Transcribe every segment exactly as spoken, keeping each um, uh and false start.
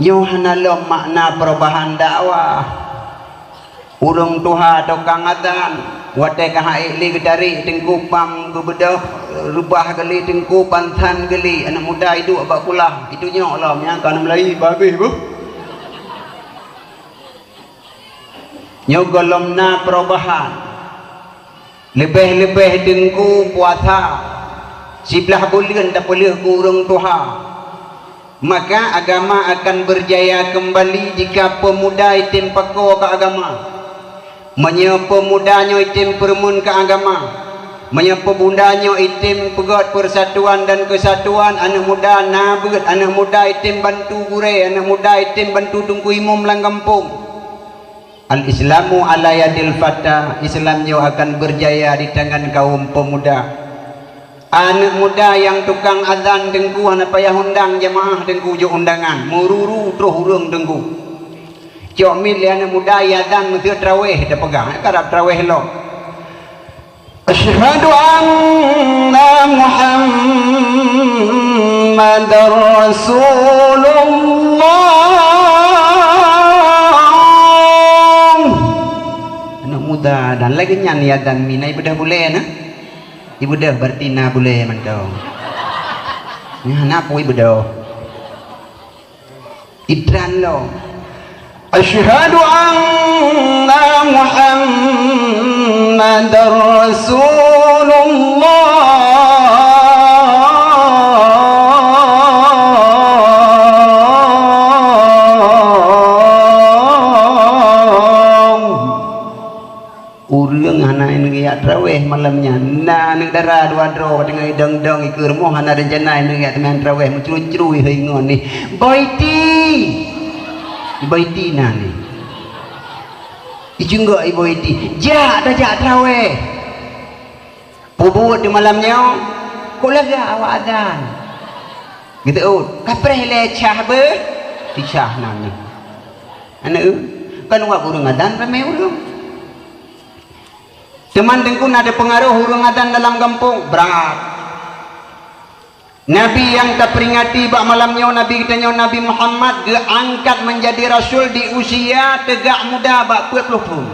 Nyoe hana lom makna perubahan dakwah. Ureuëng tuha tukang azan, watée ka han ék lé geutarek teungku pam geubeudôh, reubah geulé teungku pansan geulé, aneuëk muda iduek bak kulah, itunyok lom nyang ka meulayi babeh beuh. Nyoe gohlom na perubahan. Leubeh-leubeh teungku puasa, siblaih buleuen tapeuleueh keu ureuëng tuha. Maka agama akan beujaya keumbali jika peumuda item pakoe keu agama. Meunyoe peumuda nyoe item peureumeun keu agama, meunyoe peumuda nyoe item peugét peusatuan dan keusatuan, aneuëk muda na beuet, aneuëk muda item bantu gurée, aneuëk muda item bantu teungku imum lam gampông. Al-Islamu ala yadil fata, Islam nyoe akan beujaya di tangan kaum peumuda. Aneuëk muda nyang tukang azan teungku hana payah undang jamaah teungku jok undangan, meururu troh ureuëng teungku. Cok miet lé aneuëk muda iazan meuseuet traweh tapeugah, karab traweh lom. Asyhadu anna Muhammadar Rasulullah. Aneuëk muda dan lagée nyan iazan mina ibeudôh bulée na. Ibeudôh berarti na bulée mantong. Nyan hana pui beudôh. Idran lom. Asyhadu anna Muhammadar Rasulullah. Ureuëng hana inong jak traweh malam nyan. Na aneuëk dara dua droe ka teungoh idong-dong ikeue rumoh hana rencana inong jak teumanyong traweh meucru-cru hai ngon nih. Boiti! Boiti na nih. Iceunggok i Boiti. Jak tajak traweh. Peubuet di malam nyoe, kok lagak awak adan. Gitu, oh, kapreh lé cah beuh. Dicah na nih. Aneuëk, kan wak ureuëng adan ramé ureuëng. Teuma teungku na teupeungaroh ureuëng adan dalam gampông, brat. Nabi nyang taperingati bak malam nyoe, Nabi geutanyoe Nabi Muhammad geuangkat meunjadi rasul di usia teugak muda bak peuet ploh thon.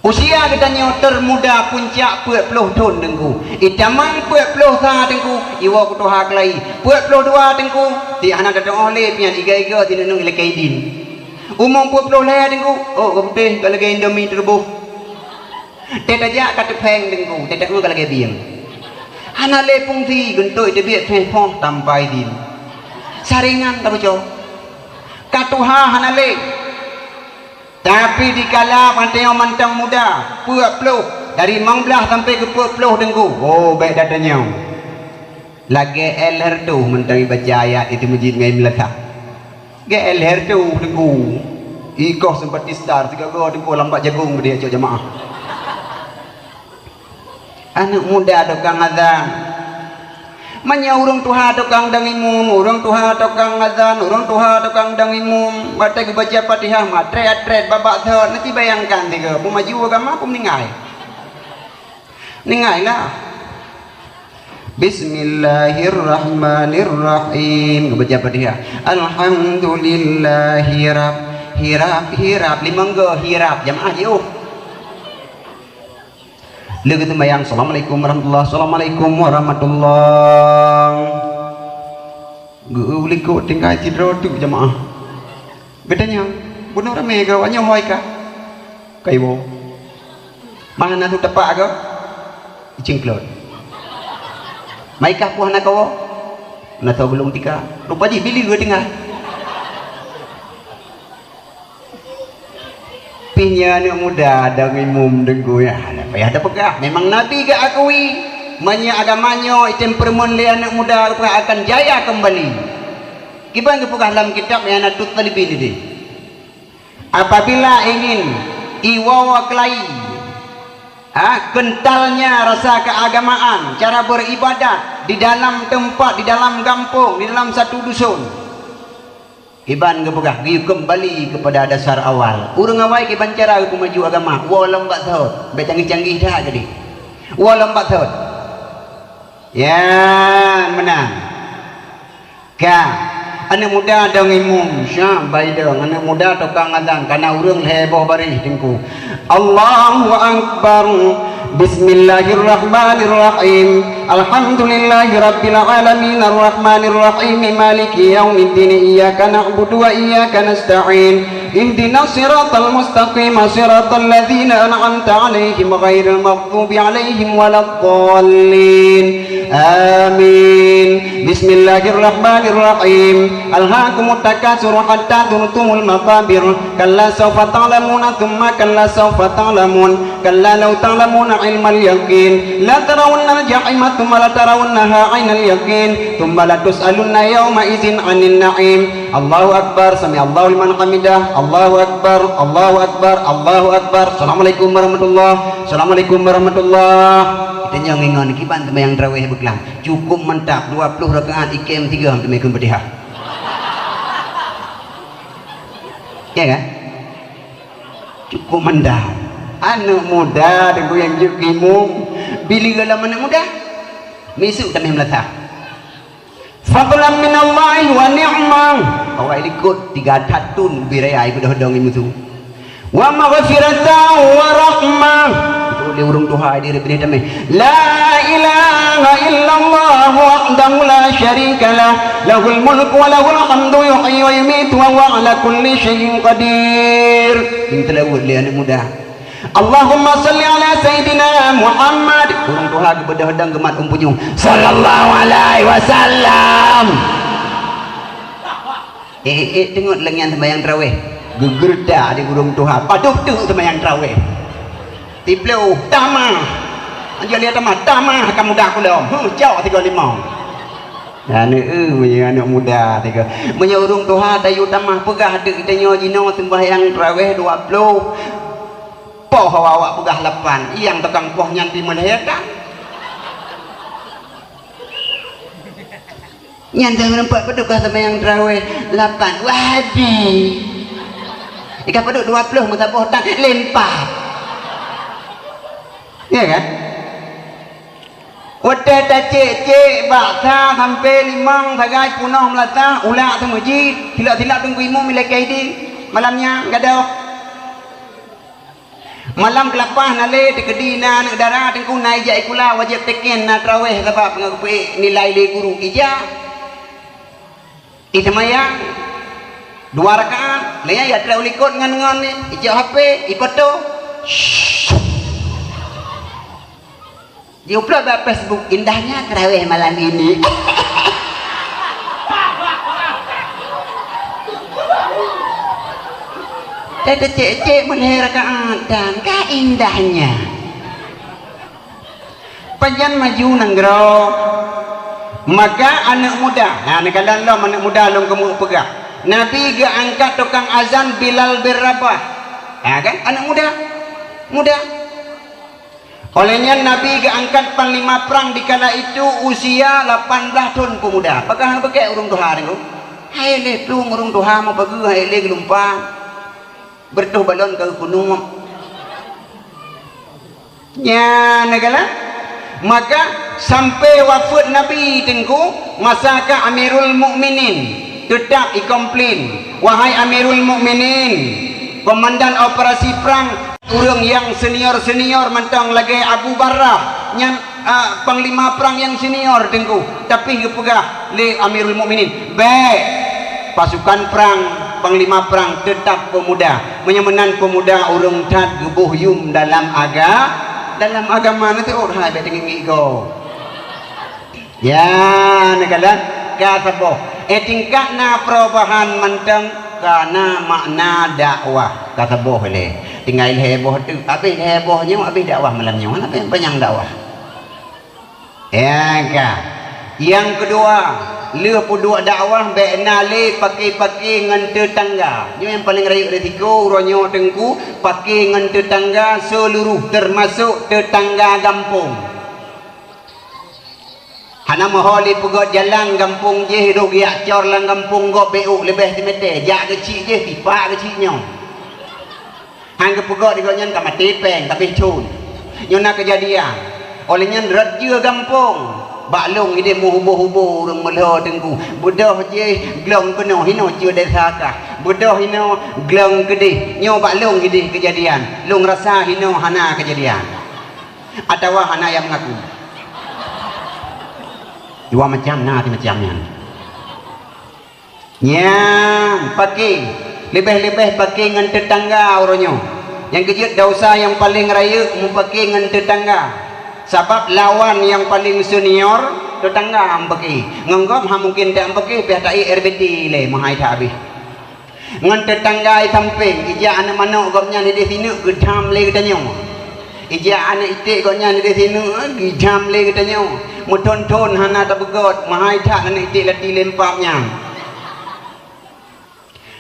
Usia geutanyoe teurmuda puncak peuet ploh thon teungku. Itamong peuet ploh sa teungku, iwoe keu tuha keulayi. Peuet ploh dua teungku, ti hana tatuoh lé pian iga-iga tineueng ilakée idin. Umu peuet ploh lhée teungku, oh, geuputéh ka lagée Indomie teureubôh. Teuh tajak ka teupéng teungku, teuh tajak ka lagée bieng. Hana lé fungsi geuntok teubiet péng poh tampai din. Saringan ka beucok. Ka tuha hana lé. Tapi dikala mantong mantong muda, peuet ploh, dari limong blaih sampai keu peuet ploh teungku. Oh, bék tatanyong. Lagée L R tu mantong ibaca ayat itu meujid ngai meulakah. Gé L R tu teungku. Ikoh sempat tistar tiga go teungku lambat jagong geude cok jamaah. Aneuëk muda tukang azan. Meunyoe ureuëng tuha tukang dang imum, ureuëng tuha tukang azan, ureuëng tuha tukang dang imum, watée geubaca Fatihah matrét-atrét babak thot, nanti bayangkan tiga, peumaju agama, peumeuninggai. Ningailah. Bismillahirrahmanirrahim. Geubaca Fatihah. Alhamdulillahi rabb, hirab, hirab. Limong go hirab. Jamaah jiôh. Lé geuteumbayang, "Assalamualaikum warahmatullah, assalamualaikum warahmatullah." Geu-, likot tinggai sidroe teuk jamaah. Geutanyong, "Bunoe ramé ka awak nyoe hôi ka?" Kaiwoe. Mana tu tepak ke? Icingklot. Maikah puah na kawoe? Na tho gulong tika. Rupa jih bili dua tinggai. Pih nyoe aneuëk muda dang imum deunggui, hana payah tapeugah. Memang Nabi geuakui, meunyoe agama nyoe item peurumoh lé aneuëk muda geupeugah akan jaya keumbali. Kiban geupeugah lam kitab I'anatul Talibin idéh. Apabila ingin iwoe keulayi, ha, kentalnya rasa keagamaan, cara beribadat di dalam tempat, di dalam gampông, di dalam satu dusun. Iban geupeugah geuyue keumbali keupada dasar awal. Ureuëng awai kiban cara geupeumaju agama, woe lom bak thot, bék canggih-canggih that keudeh. Woe lom bak thot. Ya, meunan. Ka. Aneuk muda dong imum, syak baidong. Aneuk muda tukang azan, kana ureuëng lhée boh baréh teungku. Allahu Akbar. Bismillahirrahmanirrahim. Alhamdulillahirabbil alamin, arrahmanirrahim, maliki yaumiddin. Iyyaka na'budu wa iyyaka nasta'in. Ihdinas siratal mustaqim, siratal ladzina an'amta 'alaihim, ghairil maghdubi 'alaihim waladdallin. Amin. Bismillahirrahmanirrahim. Alhaakumut takatsur hatta zurtumul maqabir. Kalla saufa ta'lamuna tsumma kalla saufa ta'lamun. Kalla law ta'lamuna 'ilmal yaqin. La tarawunnal jahima tsumma la tarawunnaha 'ainal yaqin. Tsumma la tus'alunna yauma idzin 'anin na'im. Allahu Akbar, sami Allahu liman hamidah. Allahu Akbar, Allahu Akbar, Allahu Akbar. Assalamualaikum warahmatullah. Assalamualaikum warahmatullah. Kita nyang ingat kiban teuma nyang tarawih beuklam. Cukup mantap, dua puluh rakaat ikem tiga teuma ikut Fatihah. Ya kan? Cukup mantap. Aneuk muda teungku nyang jeuet keu imum. Bila lom aneuk muda? Misuk tameh meulasah. Fadlan minallahi wa ni'mah. Awai likot tiga that thon ubé raya ibeudôh dong imusu. Wa maghfiratan wa rahmah. Itu lé ureuëng tuha di reubini tameh. La ilaha illallah wahdahu la syarikalah. Lahul mulku wa lahul hamdu yuhyi wa yumitu wa huwa ala kulli syai'in qadir. Ini teulaweuet lé aneuk muda. Allahumma salli ala Sayyidina Muhammad. Ureuëng tuha geubeudôh dong geumat umpunyueng. Sallallahu alaihi wasallam. Eh, eh, eh, teungoh lagée nyan seumayang tarawih. Geugeureuta di ureuëng tuha. Padub teuk seumayang tarawih. Tiplôh, tamah. Anjali tamah, tamah kamu dah kulom. Huh, cok tiga lima. Aneuk, eh, meunyoe aneuk muda tiga. Meunyoe ureuëng tuha tayue tamah peugah deuk tanyoe jinoe sembahyang tarawih dua puluh. Poh awak-awak peugah lapan, nyang tukang poh nyan pi meulahé kan? Nyan dah nampak padub ka seumayang tarawih lapan. Wadih. Ika padub dua puluh meusaboh tan lempat. Ya kan? Watée tacék-cék bak sa sampoe limong sagai punoh meulasah, ulak seumeujid, silap-silap teungku imum ilée keu idin. Malam nyan gadôh. Malam keulapah na lé teukeudi na aneuk dara teungku na ijak ikula wajéb teken na tarawih sabab ngon geupeuék nilai lé guru ijak. Iseumayang dua rakaat, lé nyan ya trok likot ngon-ngon ni, icok H P, ipoto. Jiupload bak Facebook, indahnya tarawih malam ini. Teucék-cék meulhé rakaat dan ka indahnya. Pajan maju nanggroe. Maka aneuk muda, nah, neukalon lom aneuk muda lôn keumu peugah. Nabi geuangkat tukang azan Bilal bin Rabah. Ha kan? Aneuk muda. Muda. Óh lheueh nyan Nabi geuangkat panglima prang dikala itu usia lapan blaih thon peumuda. Pakon hana beukek ureuëng tuha nyoe? Hai lé plueng ureuëng tuha meupageue hai lé geulumpang. Beureutoh balon ka geukunuek. Nyan na galak. Maka sampai wafeuet Nabi teungku, masa ka Amirul Mukminin teutap ikomplain, "Wahai Amirul Mukminin, komandan operasi prang, ureuëng nyang senior-senior mantong lagée Abu Barrah nyan, a, panglima prang nyang senior teungku." Tapi geupeugah lé Amirul Mukminin, "Bék! Pasukan prang, panglima prang teutap peumuda. Meunyoe meunan peumuda ureuëng that geuboh yum dalam aga-, dalam agama." Nanti oh hai bék teungiek-ngiek go. Ya, neukalon ka saboh. Eh, tingkat na perubahan mantong ka na makna dakwah ka saboh lé. Tinggai lhée boh teuk, habéh lhée boh nyoe, habéh dakwah malam nyoe. Hana panyang dakwah. Ya ka. Nyang keudua, lheueh peuduek dakwah bék na lé paké-paké ngon teutangga. Nyoe nyang paleng rayeuk risiko uroe nyoe teungku, paké ngon teutangga seuluruh, teumasok teutangga gampông. Hana meuho lé peugét jalan gampông jih, rôh geujak cor lam gampông gob béuk leubeh simeté, jak geuchik jih, tipak geuchik nyoe. Han geupeugét di gobnyan ka maté péng, ka béh chon. Nyoe na keujadian. Óh lheueh nyan rot jeue gampông. Bak lôn idéh meuhubô-hubô ureuëng meulhô Teungku. Beudôh jih glông keunoe hinoe cut desya kah. Beudôh hinoe glông keudéh. Nyoe bak lôn idéh keujadian. Lôn rasa hinoe hana keujadian. Atawa hana nyang meungaku. Dua macam na, si macam nyan. Nyang paké, leubeh-leubeh paké ngon teutangga uroe nyoe. Nyang keujeuet desya nyang paleng rayeuk mupaké ngon teutangga. Sabab lawan nyang paleng senior, teutangga mupaké. Ngon gob hana mungken that mupaké, piah taék R B T lé meuhai that habéh. Ngon teutangga i sampéng, ijak aneuëk manok gobnyan idéh sineuk geudham lé geutanyoe. Ijak aneuëk iték gobnyan idéh sineuk geudham lé geutanyoe. Meuthon-thon hana tabeugöt, meuhai that aneuëk iték lati lempap nyan.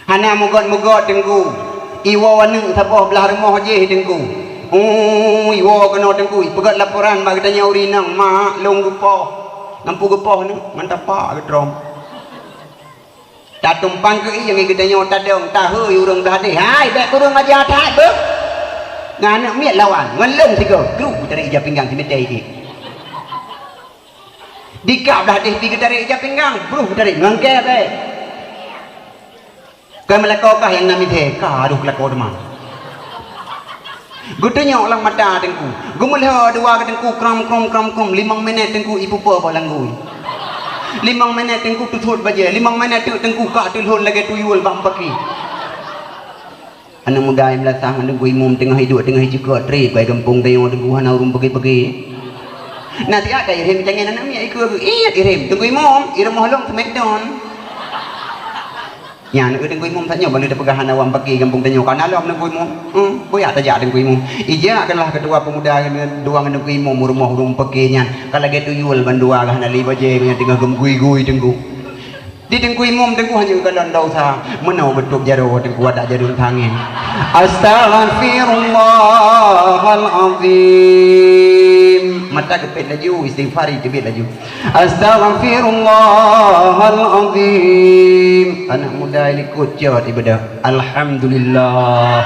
Hana meugöt-meugöt Teungku. Iwoe aneuëk saboh blah rumoh jih Teungku. Uh, iwoe keunoe Teungku, ipeugöt laporan bak geutanyoe ureuëng inong, "Mak, lôn geupoh." Ngon peue geupoh aneuëk? Ngon tapak geutrom. Tatumpang keu ié ngon geutanyoe tadong, tahôi ureuëng blah déh. "Hai, bék kureueng aja that beuh!" Ngon aneuëk miet lawan, ngon lôn sigoe, bruh geutarek ija pinggang simeutée ié. Dikab blah déh pih geutarek ija pinggang, bruh geutarek ngon kée bék. Keu meulakoe kah nyang na miseue, ka adoh lakoe teuma. Geutunyok lam mata Teungku. Geumeulhô dua keu Teungku, krom, krom, krom, krom. Limong minét Teungku ipupo bak langgui. Limong minét Teungku teusut bajée. Limong minét teuk Teungku ka teulhon lagée tuyul bak mupaké. Aneuëk muda nyang meulasah ngon Teungku Imum teungoh iduek teungoh icukot trép bak gampông tanyoe Teungku hana ureuëng peugi-peugi. Na siat ka irém tangieng aneuëk miet ikeu geuiet irém. "Teungku Imum, i rumoh lôn seumeton." Nyan keuh Teungku Imum tanyoe ban lheueh tapeugah hana awak mupaké gampông tanyoe, ka na lom Teungku Imum. Hmm, bujak tajak Teungku Imum. Ijak keulah keutua peumuda dua ngon Teungku Imum u rumoh ureuëng mupaké nyan, ka lagée tuyul bandua geuh hana lé bajée nyan teungoh geumugui-gui Teungku. Di Teungku Imum Teungku hana kalon desya, meunoe geutôb jaroe Teungku adak jadon tangieng. Astaghfirullahalazim. Mata geupet laju, istighfar teubiet laju. Astaghfirullahalazim. Aneuëk muda likot cot ibadah. Alhamdulillah.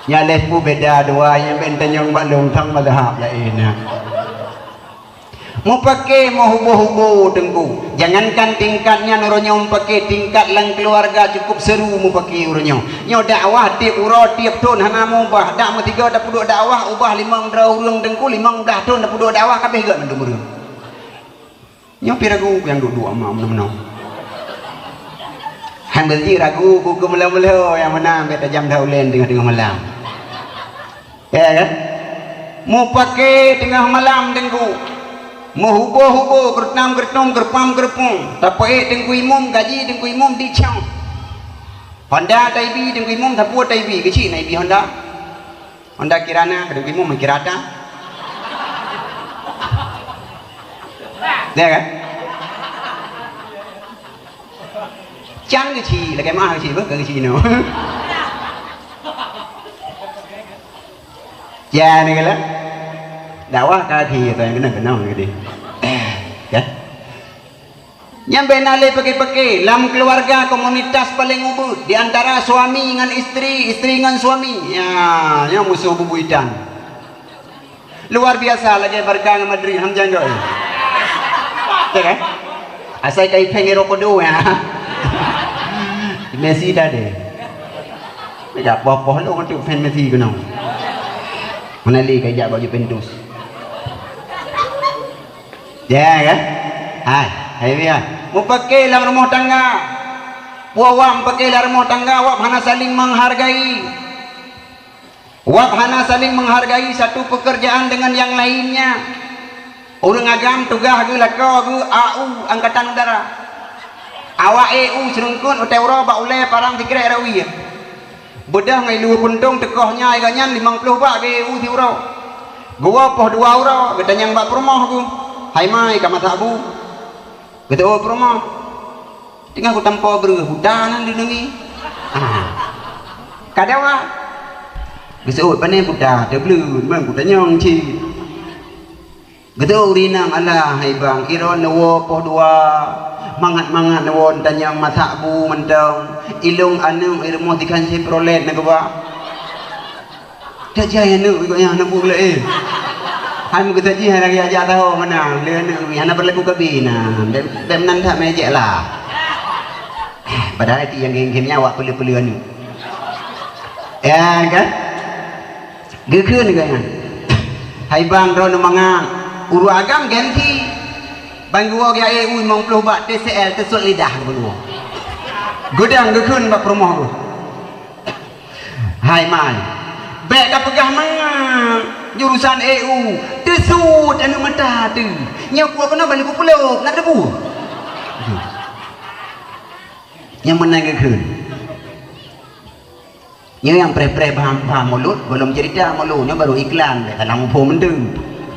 Nyan lé peue beda dua nyang ben tanyong bak lôn thang mazhab laén na. Mupaké meuhubô-hubô Teungku. Jangankan tingkat nyan uroe nyoe mupaké, tingkat lam keuluwarga cukup seuru mupaké uroe nyoe. Nyoe dakwah tieb uroe tieb thon hana mubah. Dak meusigoe tapeuduek dakwah ubah limong droe ureuëng Teungku, limong blah thon tapeuduek dakwah ka abéh gét mandum ureuëng. Nyoe pi ragu nyang duek-duek ma meunoe-meunoe. Han beujih ragu buku meulhô-meulhô nyang meunan bék tajam that ulèe teungoh-teungoh malam. Ya kan? Mupaké teungoh malam Teungku. Meuhubô-hubô, geureutang-geureutong, geureumpang-geureupung. Tapeuék Teungku Imum, gaji Teungku Imum dicok. Honda taibi Teungku Imum, sapeue taibi, keuchik na ibi Honda. Honda Kirana, ka Teungku Imum Kirata. Ya kan? Can keuchik, lagèe meuah keuchik beuh, ka keuchik inoe. Ya, ni kala. Dakwah ka keuchik, nyang keunong-keunong geude. Kan? Nyan bèk na lé peuke-peuke, lam keuluwarga komunitas paleng ubit, di antara suami ngon istri, istri ngon suami. Ya, nyan musoh bubuitan. Luar biasa lagèe Barca ngon Madrid, han meujanggôi. Ya kan? Asai kai pèng iro kodo ya. Messi dah deh. Mega poh-poh lo untuk fan Messi keunoe. Mana lé kai jak bak Juventus. Ya kan? Hai, hai ya. Mupake lam rumoh tangga. Puwak mupake lam rumoh tangga, wak hana saling menghargai. Wak hana saling menghargai satu pekerjaan dengan yang lainnya. Ureueng agam tugaih geuh lakoe geuh A U Angkatan Udara. Awak E U seurungkot watèe uroe bak ulèe parang sikrek rawi. Beudôh ngon luweue puntông teukoh nyan gobnyan limong ploh bak geu E U siuroe. Geuwoe poh dua uroe geutanyong bak peurumoh geuh, "Hai mai, ka masak bu?" Geuseuôt peurumoh. Teungoh kutampo breueh buta nan di neungi. Ah. Ka dawa. Geuseuôt pane buta, teubleuet, meung kutanyong cit. Geuseuôt ureueng inong, "Alah, hai bang, iron neuwoe poh dua. Mangat-mangat neuwoe tanyong masak bu mantong. Ilong aneuk i rumoh dikhan Chevrolet neukeubah." Tajak aneuk ikôt nyan hana bu lé. Hai meugeuseuji hana geujak-jak tahu meunan, lé aneuk mi hana peureulée kukeubi na, bèk, bèk meunan that meuéjek lah. Padahai ti nyang gengkem nyan awak peuleu-peuleu aneuk. Ya kan? Geukheun geuh nyan. Hai bang, droeneuh mangat. Ureueng agam gengsi. Ban geuwoe geujak E U limong ploh bak T C L teusut lidah geuh. Geudang geukheun bak peurumoh geuh. Hai mai, bèk kapeugah mangat jurusan E U teusut aneuk mata teuh. Nyoe kuwoe keunoe ban lipeupulo na debu. Nyang meunan geukheun. Nyoe nyang preh-preh baham-baham mulod, gohlom cerita mulod nyoe baru iklan, bèk salah muphom mantong.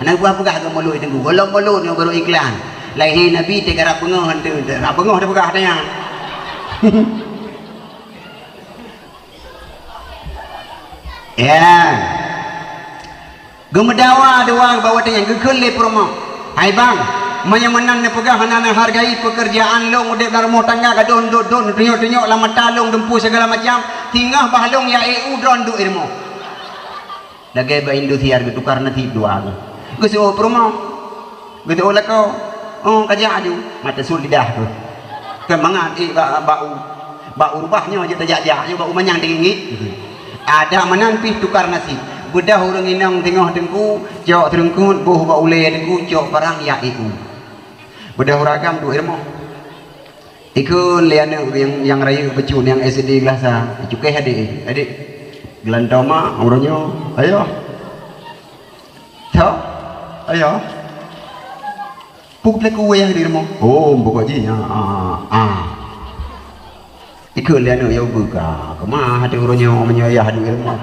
Hana geupeugah keu mulod teungku, gohlom mulod nyoe baru iklan. Lahé Nabi teukarab beungoh mantong, teukarab beungoh teupeugah tanya. Ya. Geumeudawa dua bak watèe nyan geukheun lé peurumoh, "Hai bang, meunyoe meunan neupeugah hana neuhargai peukeurjaan lôn udép lam rumoh tangga, gadôh dot-dot neutunyok-tunyok lam mata lôn dumpeue sigala macam, singoh bah lôn jak E U droen duek i rumoh." Lagèe bak Indosiar geutukar nasib dua geuh. Geuseuôt peurumoh. Geuteuôt lakoe, "Oh, kajak aju." Mata sut lidah geuh. Keu mangat ék bak, bak u, bak u rubah nyoe jeuet tajak-jak, nyoe bak u manyang teungiek-ngiek. Adak meunan pih tukar nasib. Beudôh ureueng inong teungoh teungku, cok seureuengkot, boh bak ulèe teungku, cok parang jak ék u. Beudôh ureueng agam duek i rumoh. Ikheun lé aneuk nyang, nyang rayeuk bacut nyang S D kelas sa, icukéh adék, "Adék, geulantoe mak uroe nyoe, ayo." "Tho, ayo." "Peue peulaku ayah di rumoh?" "Oh, pokok jih nyan, ah, ah." Ikheun lé aneuk, "Ya ubeue ka, keumah até uroe nyoe meunyoe ayah di rumoh?"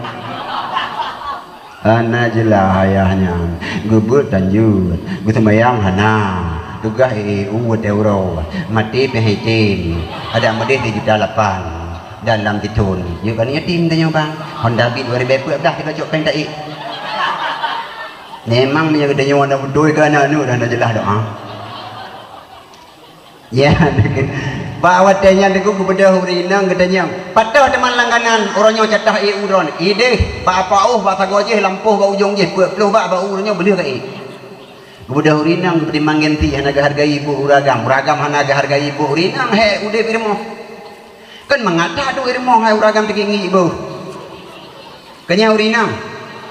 Hana jeulaih ayah nyan, geubeuet tan jeuet, geuseumayang hana, tugaih i U watèe uroe, maté pih item, adak meudeh di juta lapan, dan lam sithon, nyoe kan yatim tanyoe bang, Honda Beat dua ribèe peuet blah teuka cok péng taék. Memang meunyoe geutanyoe hana beutôi keu aneuk-aneuk dah hana jeulaih doa. Ya, bak watèe nyan teungku geubeudôh ureueng inong geutanyong, "Pat teuh teuma langganan uroe nyoe catah ék u droen?" "Idéh, bak apa oh, bak sagoe jih, lampôh bak ujong jih, peuet ploh bak, bak u uroe nyoe beuleuh ka ék." Geubeudôh ureueng inong geupeutimang gengsi, hana geuhargai buet ureueng agam. Ureueng agam hana geuhargai buet ureueng inong, hék udép i rumoh. Kan mangat that duek i rumoh hai ureueng agam teungiek-ngiek boh. Keunyan ureueng inong,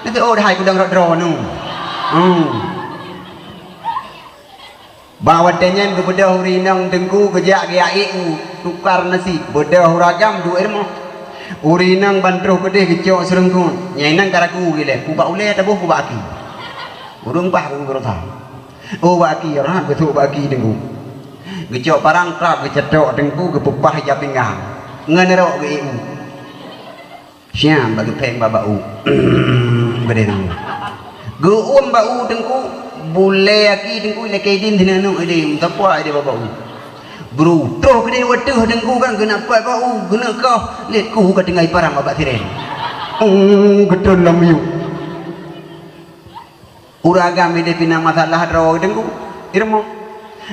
"Neuteuôt hai kudong rot droeneuh." Hmm. Bak watèe nyan geubeudôh ureueng inong teungku geujak geujak ék u, tukar nasib, beudôh ureueng agam duek i rumoh. Ureueng inong ban troh keudeh geucok seureuengkot, nyang inong ka ragu geuh lé, peue bak ulèe atawa peue bak aki. Ureueng bah geuh beurasa. Oh, bak aki, rhah geusôk bak aki teungku. Geucok parang trap geucetok teungku geupeupah ija pinggang. Ngon rok geu-ék u. Siang bak geupéng bak, bak u. Beudeh teungku. Geu-uem bak u teungku, bulèe aki teungku, ilakèe idin sineuk-neuk idin, meusapeue idin bak, bak u. Bru, troh keudeh watèe teungku kan, geuneuk pat bak u, geuneuk koh, lét ku ka tinggai parang bak, bak sirèn. Oh, geutôn lam miyueb. Ureueng agam idéh pih na masalah droe teungku, i rumoh.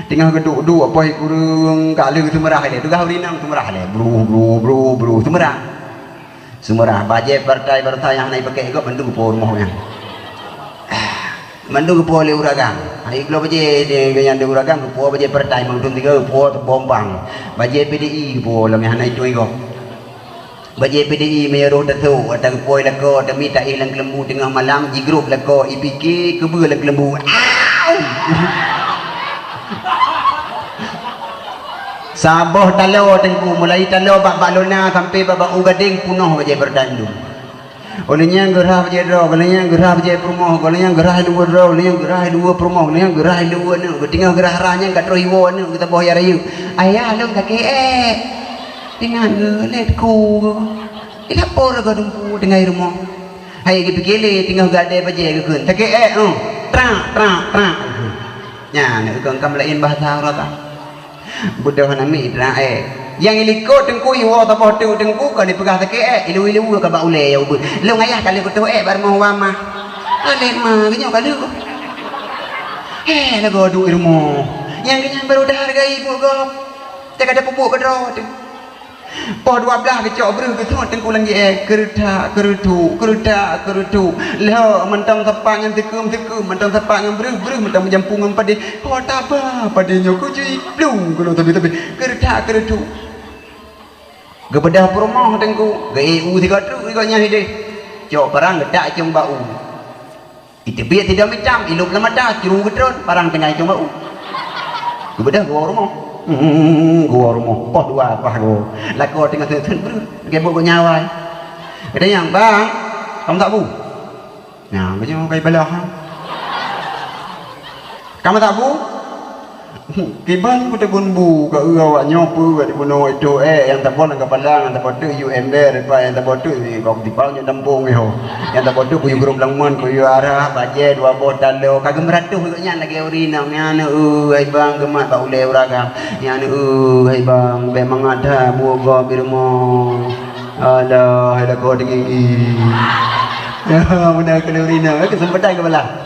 Teungoh geuduek-duek poh i kureueng ka lheueh seumeurah ilèe, tugaih ureueng inong seumeurah ilèe. Bru, bru, bru, bru, seumeurah. Seumeurah, bajèe partai-partai nyang hana jipakék gob mandum geupo rumoh nyan. Mandum geupo lé ureueng agam. Hai geulo bajèe di, nyang di ureueng agam geupo bajèe partai mandum tiga geupo teubombang. Bajèe P D I geupo lom nyang hana jituri gob. Bajèe P D I meunyoe roh tasôk, ata geupôi lakoe, tami taéh lam keuleumbu teungoh malam, jigrob lakoe, ipike keubeue lam keuleumbu. Au! Saboh taloe teungku, mulai taloe bak, bak lona sampoe bak, bak u gadeng punoh bajèe partai mandum. Óh lheueh nyan geurhah bajèe droe, óh lheueh nyan geurhah bajèe peurumoh, óh lheueh nyan geurhah luweue droe, óh lheueh nyan geurhah luweue peurumoh, óh lheueh nyan geurhah luweue aneuk, geutinggai geurhah rhah nyan ka troh iwoe aneuk geusaboh ya rayeuk. "Ayah, lôn sakét ék." Teungoh geuh lé teungku geuh. Ilapor geuh dumpeue tinggai rumoh. Hai geupike lé teungoh geuadée bajée geukheun, "Sakét ék, oh." Trak, trak, trak. Nyan geukheun ka meulaén bahasa uroe ka. Beudôh namiet trak ék. Nyang ilikot teungku iwoe saboh teuk teungku kon ipeugah sakét ék, ileue-ileue ka bak ulée ya ubeut. Lôn ayah ka lheueh kutoh ék bak rumoh wamah. Ka lheueh ma, geunyoe ka lheueh. Hé, lagoe duek i rumoh. Nyang geunyan barô tahargai buet gob. Teuka tapeubuet keudroe teuh. Poh dua blaih geucok breuh geuseuôt Teungku lam G E, keureutak keureutuk, keureutak keureutuk. Lheueh mantong sapat ngon teukeum-teukeum, mantong sapat ngon breuh, breuh mantong meujampu ngon padé. Ho taba padé nyoe kujui plueng keunoe sabe-sabe, keureutak keureutuk. Geubeudôh peurumoh Teungku, geu-eu sigoe treuk sigoe nyan ideh. Cok parang geutak cong bak u. Iteubiet sidom itam, ilop lam mata, curu geutron, parang tinggai cong bak u. Geubeudôh geuwoe rumoh. Hmm, geuwoe rumoh, poh dua paih geuwoe. Lakoe teungoh seuet-seuet breuh, lagèe buet geuh nyan awai. Geutanyong, "Bang, kamoe sabu?" Nyan, geunyoe kai balaih, ha? "Kamoe sabu?" Kiban kuteugun bu ka eu awak nyoe peue ka dibunoe itu, eh, nyang saboh lam kapala, nyang saboh teuk U M R, nyang saboh teuk ni kok dipau nyoe dampong nyoe. Nyang saboh teuk kuyue grop lam mon, kuyue arah, bajèe dua boh taloe, ka geumeuratoh geuh nyan lagèe ureueng inong. Nyan, eh, hai bang, geumat bak ulèe ureueng agam. Nyan, eh, hai bang, bèk mangat that buet gob di rumoh. Alah, hai lakoe teunggi. Ya, beuna keu ureueng inong, eh, keuseumpatan geubalah.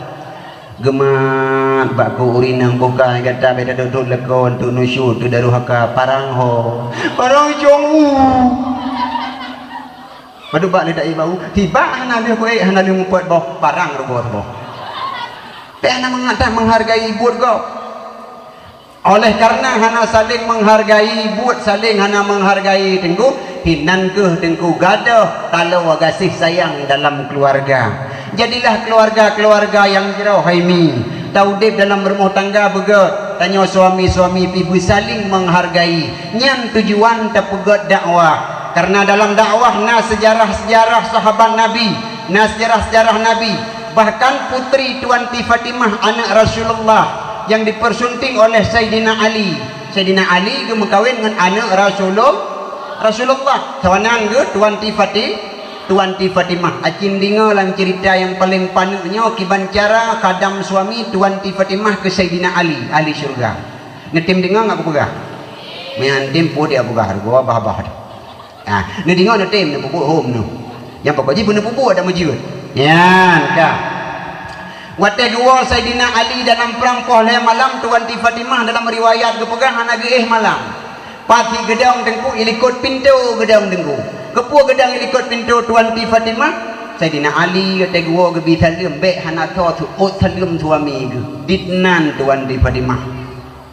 Geumat bak ku ureueng inong bukai gata bèk taduek-duek lakoe untuk nusyuk, untuk daruhaka, parang ho. Parang cong u. Padub bak lé taék bak u, tibak hana lheueh kuék, hana lheueh mupot boh, parang rugoe saboh. Bèk hana mangat that menghargai buet gob. Oleh karena hana saling menghargai, buet saling hana menghargai, Teungku, hinan keuh Teungku gadoh taloe gaséh sayang dalam keuluwarga. Jadilah keuluwarga-keuluwarga nyang jroh, hai mi. Taudép dalam rumoh tangga beugöt, tanyoe suami-suami pih beusaling menghargai. Nyan tujuan tapeugöt dakwah. Karena dalam dakwah na sejarah-sejarah sahabat Nabi, na sejarah-sejarah Nabi. Bahkan putri Tuan Ti Fatimah, aneuk Rasulullah, nyang dipeursunting oleh Saidina Ali. Saidina Ali geumeukawen ngon aneuk Rasulul-, Rasulullah. Sawan nan geuh Tuan Ti Fati-, Tuan Ti Fatimah. Acin deungö lam ceurita nyang paleng paneuk nyoe kiban cara khadam suami Tuan Ti Fatimah keu Saidina Ali, ahli syeuruga. Neutem deungö ngat kupeugah? Meunyo neutem, peue dia peugah, rugoe bah-bah. Ah, neudeungö neutem, neupeubuet hom neuh. Nyang pokok jih beuneuh peubuet dan meujeuet. Nyan ka. Watèe geuwoe Saidina Ali dalam prang poh lhèe malam, Tuan Ti Fatimah dalam riwayat geupeugah hana geuéh malam. Pat cit geudong Teungku, ilikot pintoe geudong Teungku. Keupeue geudong ilikot pintoe Tuan Ti Fatimah? Saidina Ali watèe geuwoe geubi saleuem, bèk hana tho seuôt saleuem suami geuh. Dinan Tuan Ti Fatimah.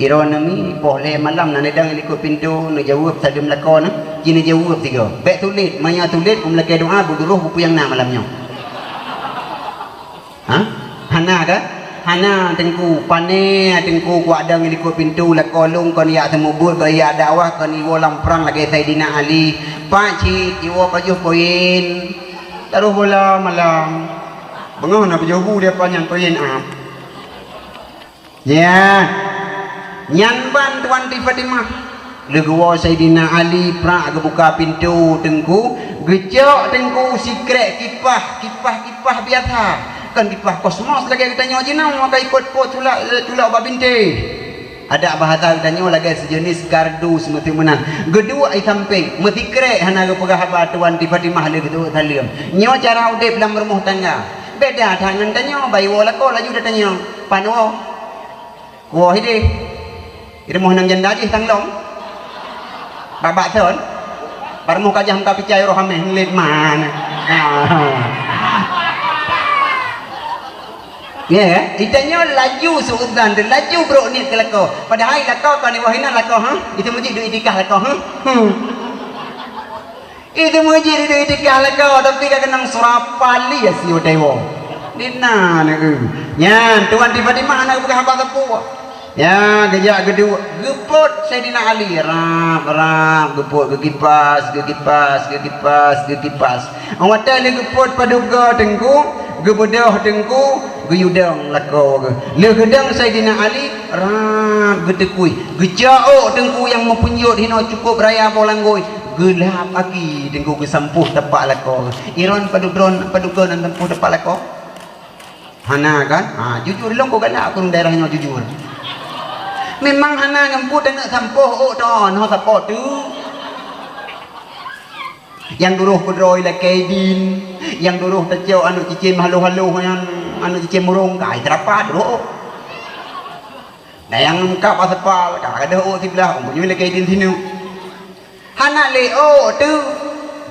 Droeneuh mi, poh lhèe malam na neudong ilikot pintoe, neujaweueb saleuem lakoe neuh, ci neujaweueb sigoe. Bèk tulét, meunyo tulét, beumeulakèe doa, beuduroh buku nyang na malam nyoe. Ha? Hana ka? Hana, Teungku. Pané Teungku kuadong ilikot pintoe, lakoe lôn kon jak seumeubeuet, kon jak dakwah, kon iwoe lam prang lagèe Saidina Ali. Pat cit iwoe pajoh koin. Taroh bola malam. Beungoh na pajoh bu di apa nyan koin, ah. Ya. Nyan ban Tuan Ti Fatimah. Lheueh geuwoe Saidina Ali, prak geubuka pintoe Teungku, geucok Teungku sikrek kipah, kipah-kipah biasa. Kon kipah kosmos lagèe geutanyoe jinoe ka ipot-pot tulak, tulak bak bintéh. Adak bahasa geutanyoe lagèe seujenis kardus meuteumeunan. Geuduek di sampéng, meusikrek hana geupeugah haba Tuan Ti Fatimah lheueh geuseuôt saleuem. Nyoe cara udép lam rumoh tangga. Beda that ngon tanyoe, bah iwoe lakoe laju tatanyong, "Pan woe?" Woe hideh. Di rumoh inong janda jih tanglong. Babak thon. Bak rumoh kajah muka picai roh ameh lét man. Ah. Ya, ya. Itanyoe laju suudzan tu, laju brok niet keu lakoe. Padahai lakoe kon iwoe inan lakoe, ha? Itu meuji duek itikah lakoe, ha? Hmm. Itu meuji duek itikah lakoe, tapi ka keunong surapali ya si utai woe. Dinan, eh. Nyan, Tuan Ti Fatimah hana geupeugah haba sapeue. Ya, geujak geuduek, geupot Saidina Ali, rap, rap, geupot, geukipas, geukipas, geukipas, geukipas. Watèe lheueh geupot padub goe Teungku, geubeudôh Teungku, geuyue dong lakoe geuh. Lheueh geudong Saidina Ali, rap, geuteukui. Geucok ôk Teungku nyang meupeunjot hinoe cukôp raya boh langgôi, geulap aki Teungku geusampôh tapak lakoe geuh. Iron padub droe, padub goe nan sampôh tapak lakoe? Hana kan? Ha, jujur lôn ko galak ureueng daerah nyoe jujur. Memang hana ngon buet aneuk sampôh ôk ton, ho sapo tu. Nyang duroh keudroe ilakèe idin, nyang duroh tacok aneuk cicém haloh-haloh nyan, aneuk cicém murông, ka iteurapa duroh ôk. Dan nyang meukat bak seupal, ka gadôh ôk siblah, umpuk nyoe ilakèe idin sineuk. Anak lé ôk teuh.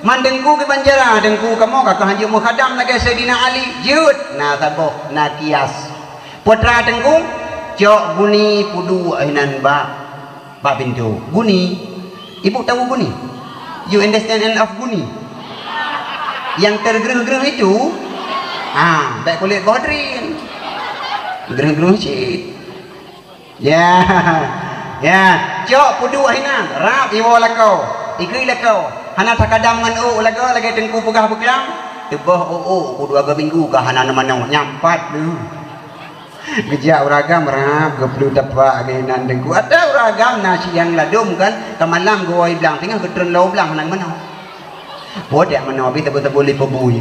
Man Teungku kiban cara, Teungku kamoe ka keuh hanjeuet meukhadam lagèe Saidina Ali. Jeuet, na saboh, na kias. Putra Teungku, cok guni peuduek hinan bak, bak pintoe. Guni. Ibu tahu guni? You understand end of guni? Yang tergereuh-gereuh itu? Ha, bèk kulét boh drien. Gereuh-gereuh cit. Ya, ya, cok peuduek hinan, rab iwoe lakoe, ikui lakoe, hana takadam ngon ôk lagoe lagèe Teungku peugah beuklam, teuboh ôk-ôk peuduek dua minggu ka hana na manoe, nyampat lé. Geujak ureueng agam rab, geuplu tapak ngon inan Teungku. Ata ureueng agam na siang ladôm kan, ka malam geuwoe blang, teungoh geutreun lom blang hana manoe. Peue dak manoe, abéh teubeu-teubeu lé peubui.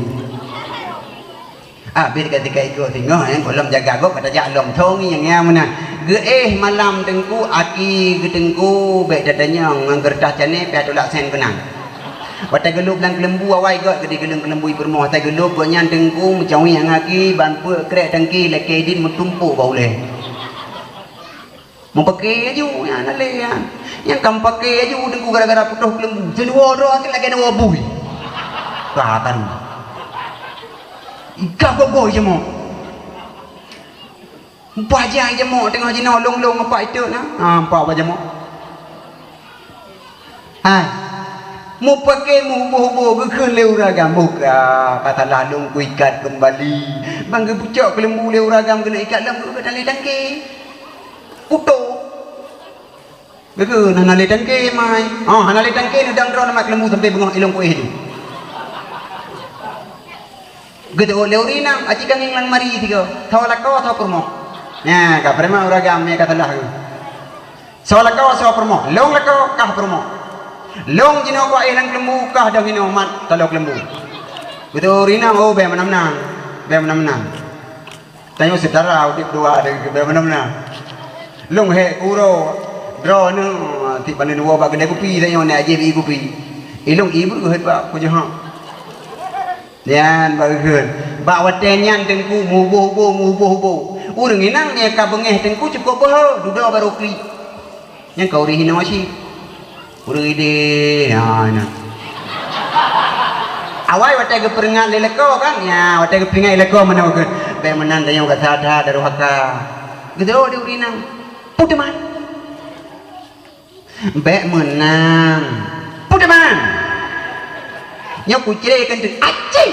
Abéh ka tinggai ikôt singoh, eh, gohlom jaga gob ka tajak lom thong nyang ya meunan. Geuéh malam Teungku, aki geuteungku, bèk tatanyong ngon geureutah cane pih tulak sen keunan. Watèe geulôb lam keuleumbu awai göt geudeh geuleueng keuleumbu i peurumoh, watèe geulôb gobnyan Teungku meucawi ngon aki ban peuet krèk tangki lakèe idin meutumpôk bak ulèe. Meupaké aju nyan hana lé nyan. Nyang ka meupaké aju Teungku gara-gara putôh keuleumbu. Seudua droe lagèe dua bui. Ka karu. Ika gogoe jamok. Mupajai jamok teungoh jinoe long-long empat itu na. Ha, empat bak jamok. Hai. Mupake muboh-boh geukheun lé ureueng agam, "Boh ka, ka salah lôn kuikat keumbali." Ban geupucok keuleumbu lé ureueng agam keuneuk ikat lom geuh tali tangke. Kuto. Geukheun hana lé tangke mai. Oh, hana lé tangke neudang droe neumat keuleumbu sampai beungoh ilong kuéh tu. Geuteuôt lé ureueng inong, aci kangeng lam mari sigoe. Soe lakoe, soe peurumoh. Nyan, ka peurumoh ureueng agam nyan ka salah geuh. Soe lakoe, soe peurumoh. Lôn lakoe, kah peurumoh. Lôn jinoe kuéh lam keuleumbu, kah dong hinoe mat taloe keuleumbu. Geuteuôt ureueng inong, oh, bèk meunan-meunan. Bèk meunan-meunan. Tanyoe syedara udép dua, bèk meunan-meunan. Lôn hék keu uroe, droeneuh, tiep paneuen woe bak keudè kupi, tanyoe nyan aji bi kupi. Ilôn ié beuet bak kujeuhang. Nyan bak geukheun. Bak watèe nyan Teungku muboh-boh, muboh-boh. Ureueng inong nyang ka beungèh Teungku cukôp beuhe, dudoe barô klik. Nyan ka ureueng hinoe cit. Ureueng idéh, ha, nyan. Awai watèe geupeuringat lé lakoe kan? Ya, watèe geupeuringat lé lakoe meunan geukheun. Bèk meunan tanyoe ka that-that durhaka. Geuteuôt lé ureueng inong. Peue teuma? Bèk meunan. Peue teuma? Nyoe kucre keunteuek. Aci!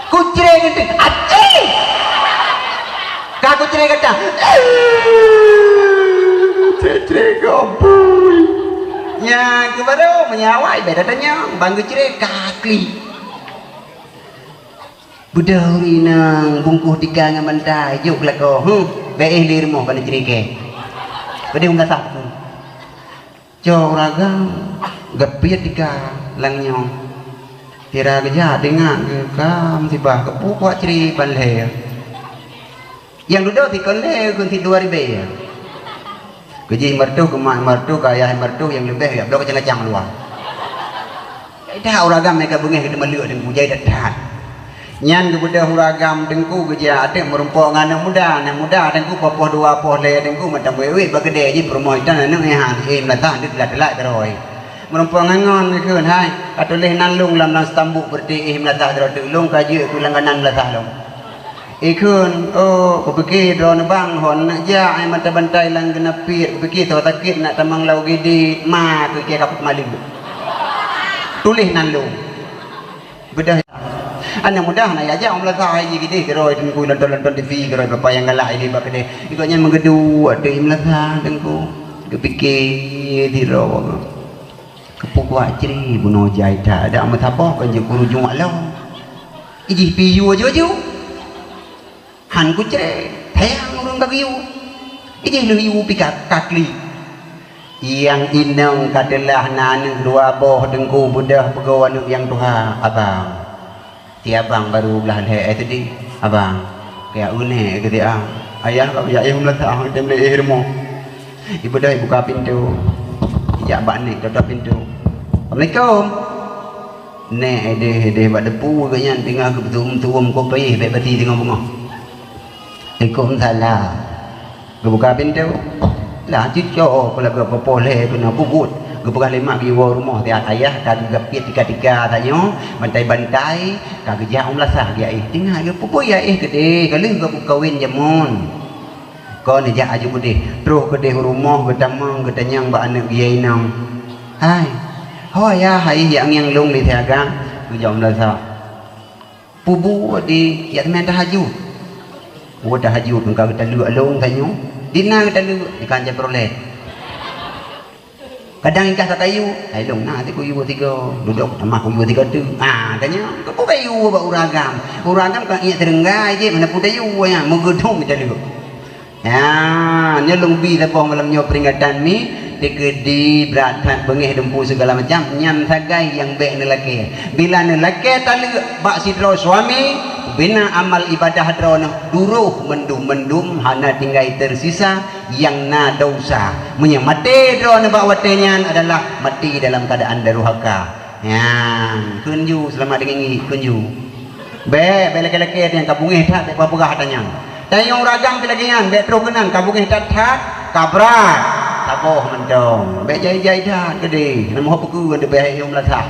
Kucre keunteuek. Aci! Ka kucre gata. Cre-cre gobui. Nyan keuh barô meunyo awai bèk tatanyong. Ban geucre ka klik. Beudôh ureueng inong bungkôh tika ngon bantai, jôk keu lakoe, huh, bèk éh lé rumoh ka neucré kèe. Peudeh meunasah teungku. Cok ureueng agam geupiet tika lam nyoe. Sira geujak teuingat geuh ka musibah, geupeubuet cré ban lhèe. Nyang dudoe sikon lhèe kheun sidua ribèe. Keu jih meureutôh, keu mak meureutôh, keu ayah meureutôh, nyang leubeh jak bloe kacang-kacang luwa. Dah ureueng agam nyang ka beungèh geuteumeuleuek teungku jai that-that. Nyan geubeudôh ureueng agam teungku geujak ateueh meurumpok ngon aneuk muda, aneuk muda teungku poh-poh dua poh lhèe teungku mantong wèt-wèt bak keudè jih peurumoh itan aneuk nyan han, eh, meulatah deuh teulat-teulat keudroe. Meurumpok ngon ngon geukheun, "Hai, ka tuléh nan lôn lam, lam seutambuk beureuti, eh, meulatah droe teuk lôn ka jeuet keu langganan meulatah lôn." Ikheun, "Oh, kupike droeneuh bang hon neuk jak, ai mata bantai lam geunap piet, kupike soe sakét nak tamong lam U G D, ma keu iké kapot maleue." Tuléh nan lôn. Beudôh. Aneuk muda hana jak-jak meulasah, ai jih geudeh keudroe teungku nonton-nonton T V keudroe, bapa nyang galak ilèe bak keudè. Gobnyan meugeuduek ateueh meulasah teungku. Geupike sidroe. Geupeubuet cré bunoe jai that, dak meusaboh kon jeuet keurujuek lom. Ijih piyue aju-aju. Han kucré, tayang ureueng ka geuyue. Ijih lheueh yue pih ka, ka klik. Nyang inong ka teulah na aneuk dua boh teungku beudôh peugoe aneuk nyang tuha, abang. Si abang baru blah lhèe S D, abang. Kaya unek keu si a. Ayah ka kujak yue meulatah, tem lé eh rumoh. Ibeudôh ibuka pintoe. Ijak bak nek, toh-toh pintoe. "Assalamualaikum." Nek ideh-ideh bak depu gobnyan teungoh geupeutuwom-tuwom kopi bèk bati teungoh beungoh. "Waalaikumsalam." Geubuka pintoe. Lah cucok keu lagèe peupoh lhèe keunoe peubuet. Geupeugah lé mak geuwoe rumoh siat ayah ka geugapiet tika-tika tanyoe, bantai-bantai, ka geujak u meulasah geuéh. Teuingat geupeugah éh keudéh, ka lheueh geupeukawén jameun. Kon neujak aju keudéh, troh keudéh u rumoh geutamong geutanyong bak aneuk geuh inong. "Hai, ho ayah hai jak ngieng lôn lé siaga?" Geujak u meulasah. Peubuet di jak teumé tahajud. Oh tahajud ka geutaleuek lôn tanyoe. Di na geutaleuek di kancah Chevrolet. Kadang ingkah ka kayu, hai lôn na sikuyue sigoe. Dudoe tamah kuyue sigoe teuk. Ah, tanyoe keupeue kayu bak ureueng agam. Ureueng agam ka iék teurenggai jih mana peue tayu nyan meugeudong geutaleuek. Nyan, nyoe lôn bi saboh malam nyoe peuringatan mi, teukeudi brat that beungéh dumpeue sigala macam, nyan sagai nyang bèk neulakèe. Bila neulakèe taleuek bak sidroe suami, bina amal ibadah droeneuh duroh mendum-mendum hana tinggai teusisa nyang na desya. Meunyoe maté droeneuh bak watèe nyan adalah maté dalam keuadaan durhaka. Nyan, kheun ju seulamat deungon ngieng, kheun ju. Bèk, bèk lakèe-lakèe nyan ka beungéh that bèk peugah-peugah ata nyan. Tanyoe ureueng agam pih lagèe nyan, bèk troh keunan ka beungéh that-that, ka brat. Saboh mantong. Bèk jai-jai that keudéh. Nyan meuhôi peue keu leubeh ayeuem meulasah.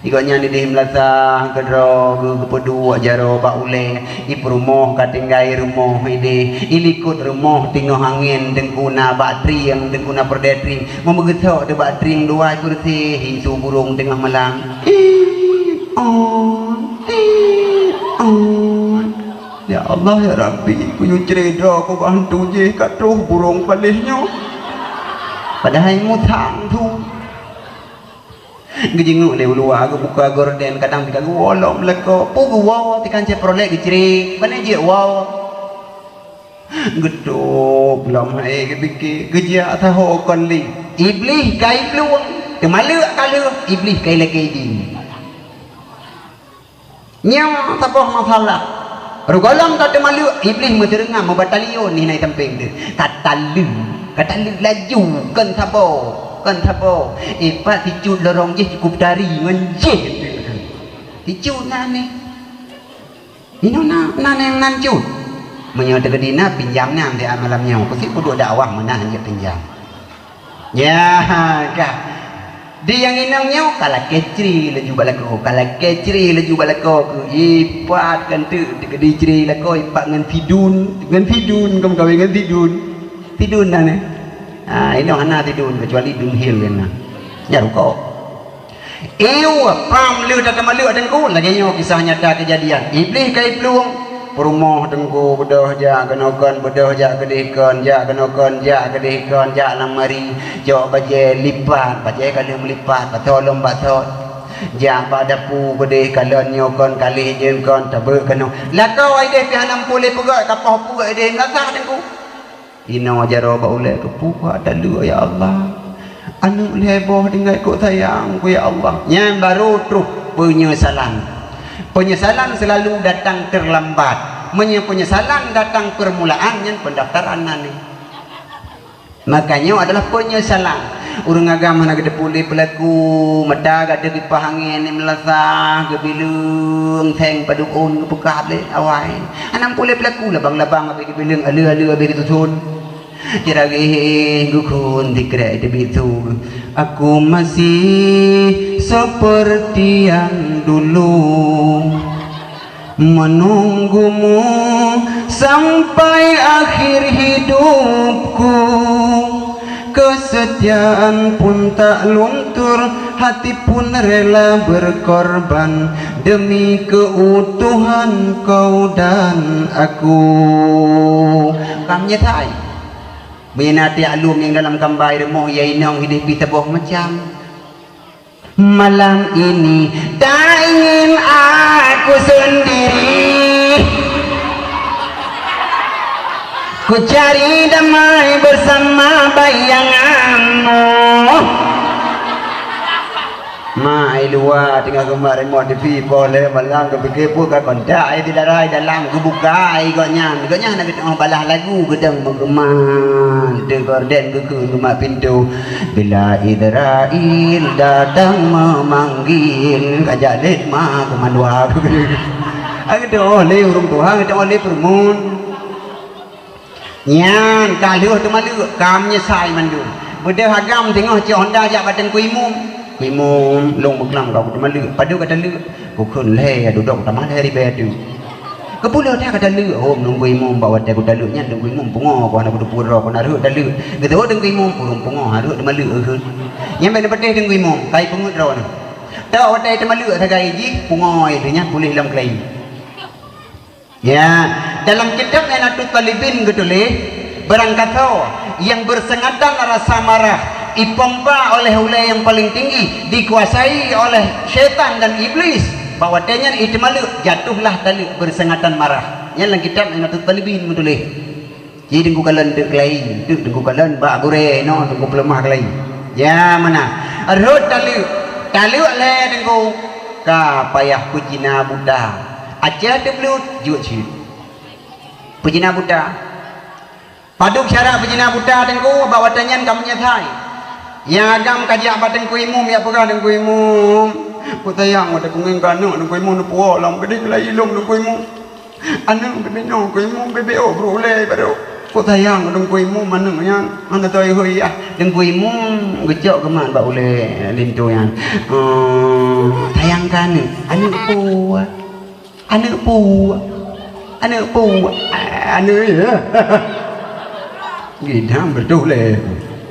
Di gobnyan idéh meulasah keudroe geu-, geupeuduek jaroe bak ulèe. Ipeurumoh ka tinggai rumoh idéh. Ilikot rumoh teungoh angèn teungku na bak trieng, teungku na peureudèe trieng. Meumeugeusok teuk bak trieng dua ipeureuséh, isu burông teungoh malam. Ih, on, ih, on. Ya Allah, ya Rabbi, kuyue cre droe ku bak hantu jih ka troh burông paléh nyoe. Padahai musang tu. Geujingeuk lé u luwa, geubuka gorden, kadang pih ka geuwoe lom lakoe. Peue geuwoe, tikancé Chevrolet geucre, bak na jeuet woe. Geutôb lom hai geupike, geujak saho kon lé. Iblih ka iplueng, teumaleuek ka lheueh, Iblih ka ilakèe idin. Nyoe saboh masalah. Rot gohlom ka teumaleuek, Iblih meuteureungam meubatalion hina sampéng teuh. Ka taleuek, ka taleuek laju, kon saboh, kon saboh. Ipat sicut lorong jih cukup tari ngon jih. Sicut na neh. Inoe na, na nyang nan cut. Meunyoe teukeudi na, pinjam nyan siat malam nyoe. Keusiek peuduek dakwah meunan jeuet pinjam. Nyan ka. Di nyang inong nyoe ka lakèe cre laju bak lakoe, ka lakèe cre laju bak lakoe keu ipat kanteuk teukeudi cre lakoe ipat ngon sidun, ngon sidun ka meukawen ngon sidun. Sidun na neh. Ha, inong hana sidun kecuali Dunhill nyan na. Nyan rukok. Iwa, pram lheueh that teumaleuek teungku, lagèe nyoe kisah nyata keujadian. Iblih ka iplueng, peurumoh teungku beudôh jak keunoe kon, beudôh jak keudéh kon, jak keunoe kon, jak keudéh kon, jak lam mari, cok bajèe lipat, bajèe ka lheueh meulipat, basoe lom basoe. Jak bak dapu keudéh, kalon nyoe kon, ka lheueh jeuet kon, tabeuet keunoe. Lakoe idéh pih hana meupuléh peugöt, ka poh peue idéh meunasah teungku. Inoe jaroe bak ulèe keupeue taleuek, ya Allah. Aneuk lhèe boh tinggai kok sayang ku, ya Allah. Nyan baru troh peunyesalan. Peunyesalan seulalu datang teurlambat. Meunyoe peunyesalan datang peurmulaan, nyan peundaftaran na neh. Maka nyoe adalah peunyesalan. Ureueng agam hana geuteupeue lé peulaku, mata gadôh kipah angén, meulasah, geubileueng, seng padub ôn geupeugah lé awai. Hana meupuléh peulaku, labang-labang abéh geubileueng, aleu-aleu abéh geutuson. Jiragai geukhon sikrek teubiet su. Aku masih seperti yang dulu, menunggumu sampai akhir hidupku. Kesetiaan pun tak luntur, hati pun rela berkorban demi keutuhan kau dan aku. Kam nyetai. Meunyoe na tiak lôn nyang dalam kambai rumoh ya inong hidéh pih saboh macam. Malam ini tak ingin aku sendiri. Ku cari damai bersama bayanganmu. Mak ai luwa teungoh geumat remote T V poh lhèe malam geupike peue ka kontak ai di darai dalam geubuka ai gobnyan. Gobnyan hana geuteungoh balah lagu geudong meugeumah. Teuk gorden geukheun geumat pintoe. Bila Israel datang memanggil, ka jak lé ma keumandua. Ai geuteungoh lé ureueng tuha, geuteungoh lé peureumeun. Nyan ka lheueh teumaleuek, ka meunyeusai mandum. Beudôh agam teungoh cok honda jak bak teungku imum. "Teungku imum, lôn beuklam ka kuteumaleuek." "Padub ka taleuek?" "Kukheun lhèe dudoe tamah lhèe ribèe teuk." "Keupeue lheueh that ka taleuek?" "Hom teungku imum, bak watèe kutaleuek nyan teungku imum pungo, keu hana kuteupeue droe, keu na rhot taleuek." Geuteupeue teungku imum, ureueng pungo, hareuet teumaleuek kheun. Nyan bèk neupatéh teungku imum, ka ipeungeuet droeneuh. Tok watèe teumaleuek sagai jih, pungo lheueh nyan puléh lom keulayi. Ya, dalam kitab I'anatut Thalibin geutuléh, barangkasoe nyang beuseuangatan rasa marah, ipompa oleh ulèe nyang paleng tinggi, dikuasai oleh syaitan dan iblis, bak watèe nyan iteumaleuek, jatuhlah taleuek beuseuangatan marah. Nyan lam kitab I'anatut Thalibin geutuléh. Ji teungku kalon teuk keulayi, teuk teungku kalon bak gurèe inoe teungku peuleumah keulayi. Ya, meunan. Rhot taleuek, taleuek lhèe teungku. Ka payah peucina buta. Acèh teubleut, jeuet cit. Peucina buta. Padub syarat peucina buta teungku, bak watèe nyan ka meunyeusai. Nyang agam ka jak bak teungku imum, jak peugah, "Teungku imum, peue sayang watèe kungieng keu aneuk teungku imum neupuwoe lom keudéh keulayi lôn teungku imum. Aneuk bibit nyoe teungku imum bibit ôk brôk ulèe baroe. Peue sayang teungku imum aneuk nyan, hana toe hôi yah." Teungku imum geucok geumat bak ulèe linto nyan. "Oh, sayang keu aneuk, aneuk peue?" "Aneuk peue? Aneuk peue? Aneuk, ya." Gidang beutôi lé.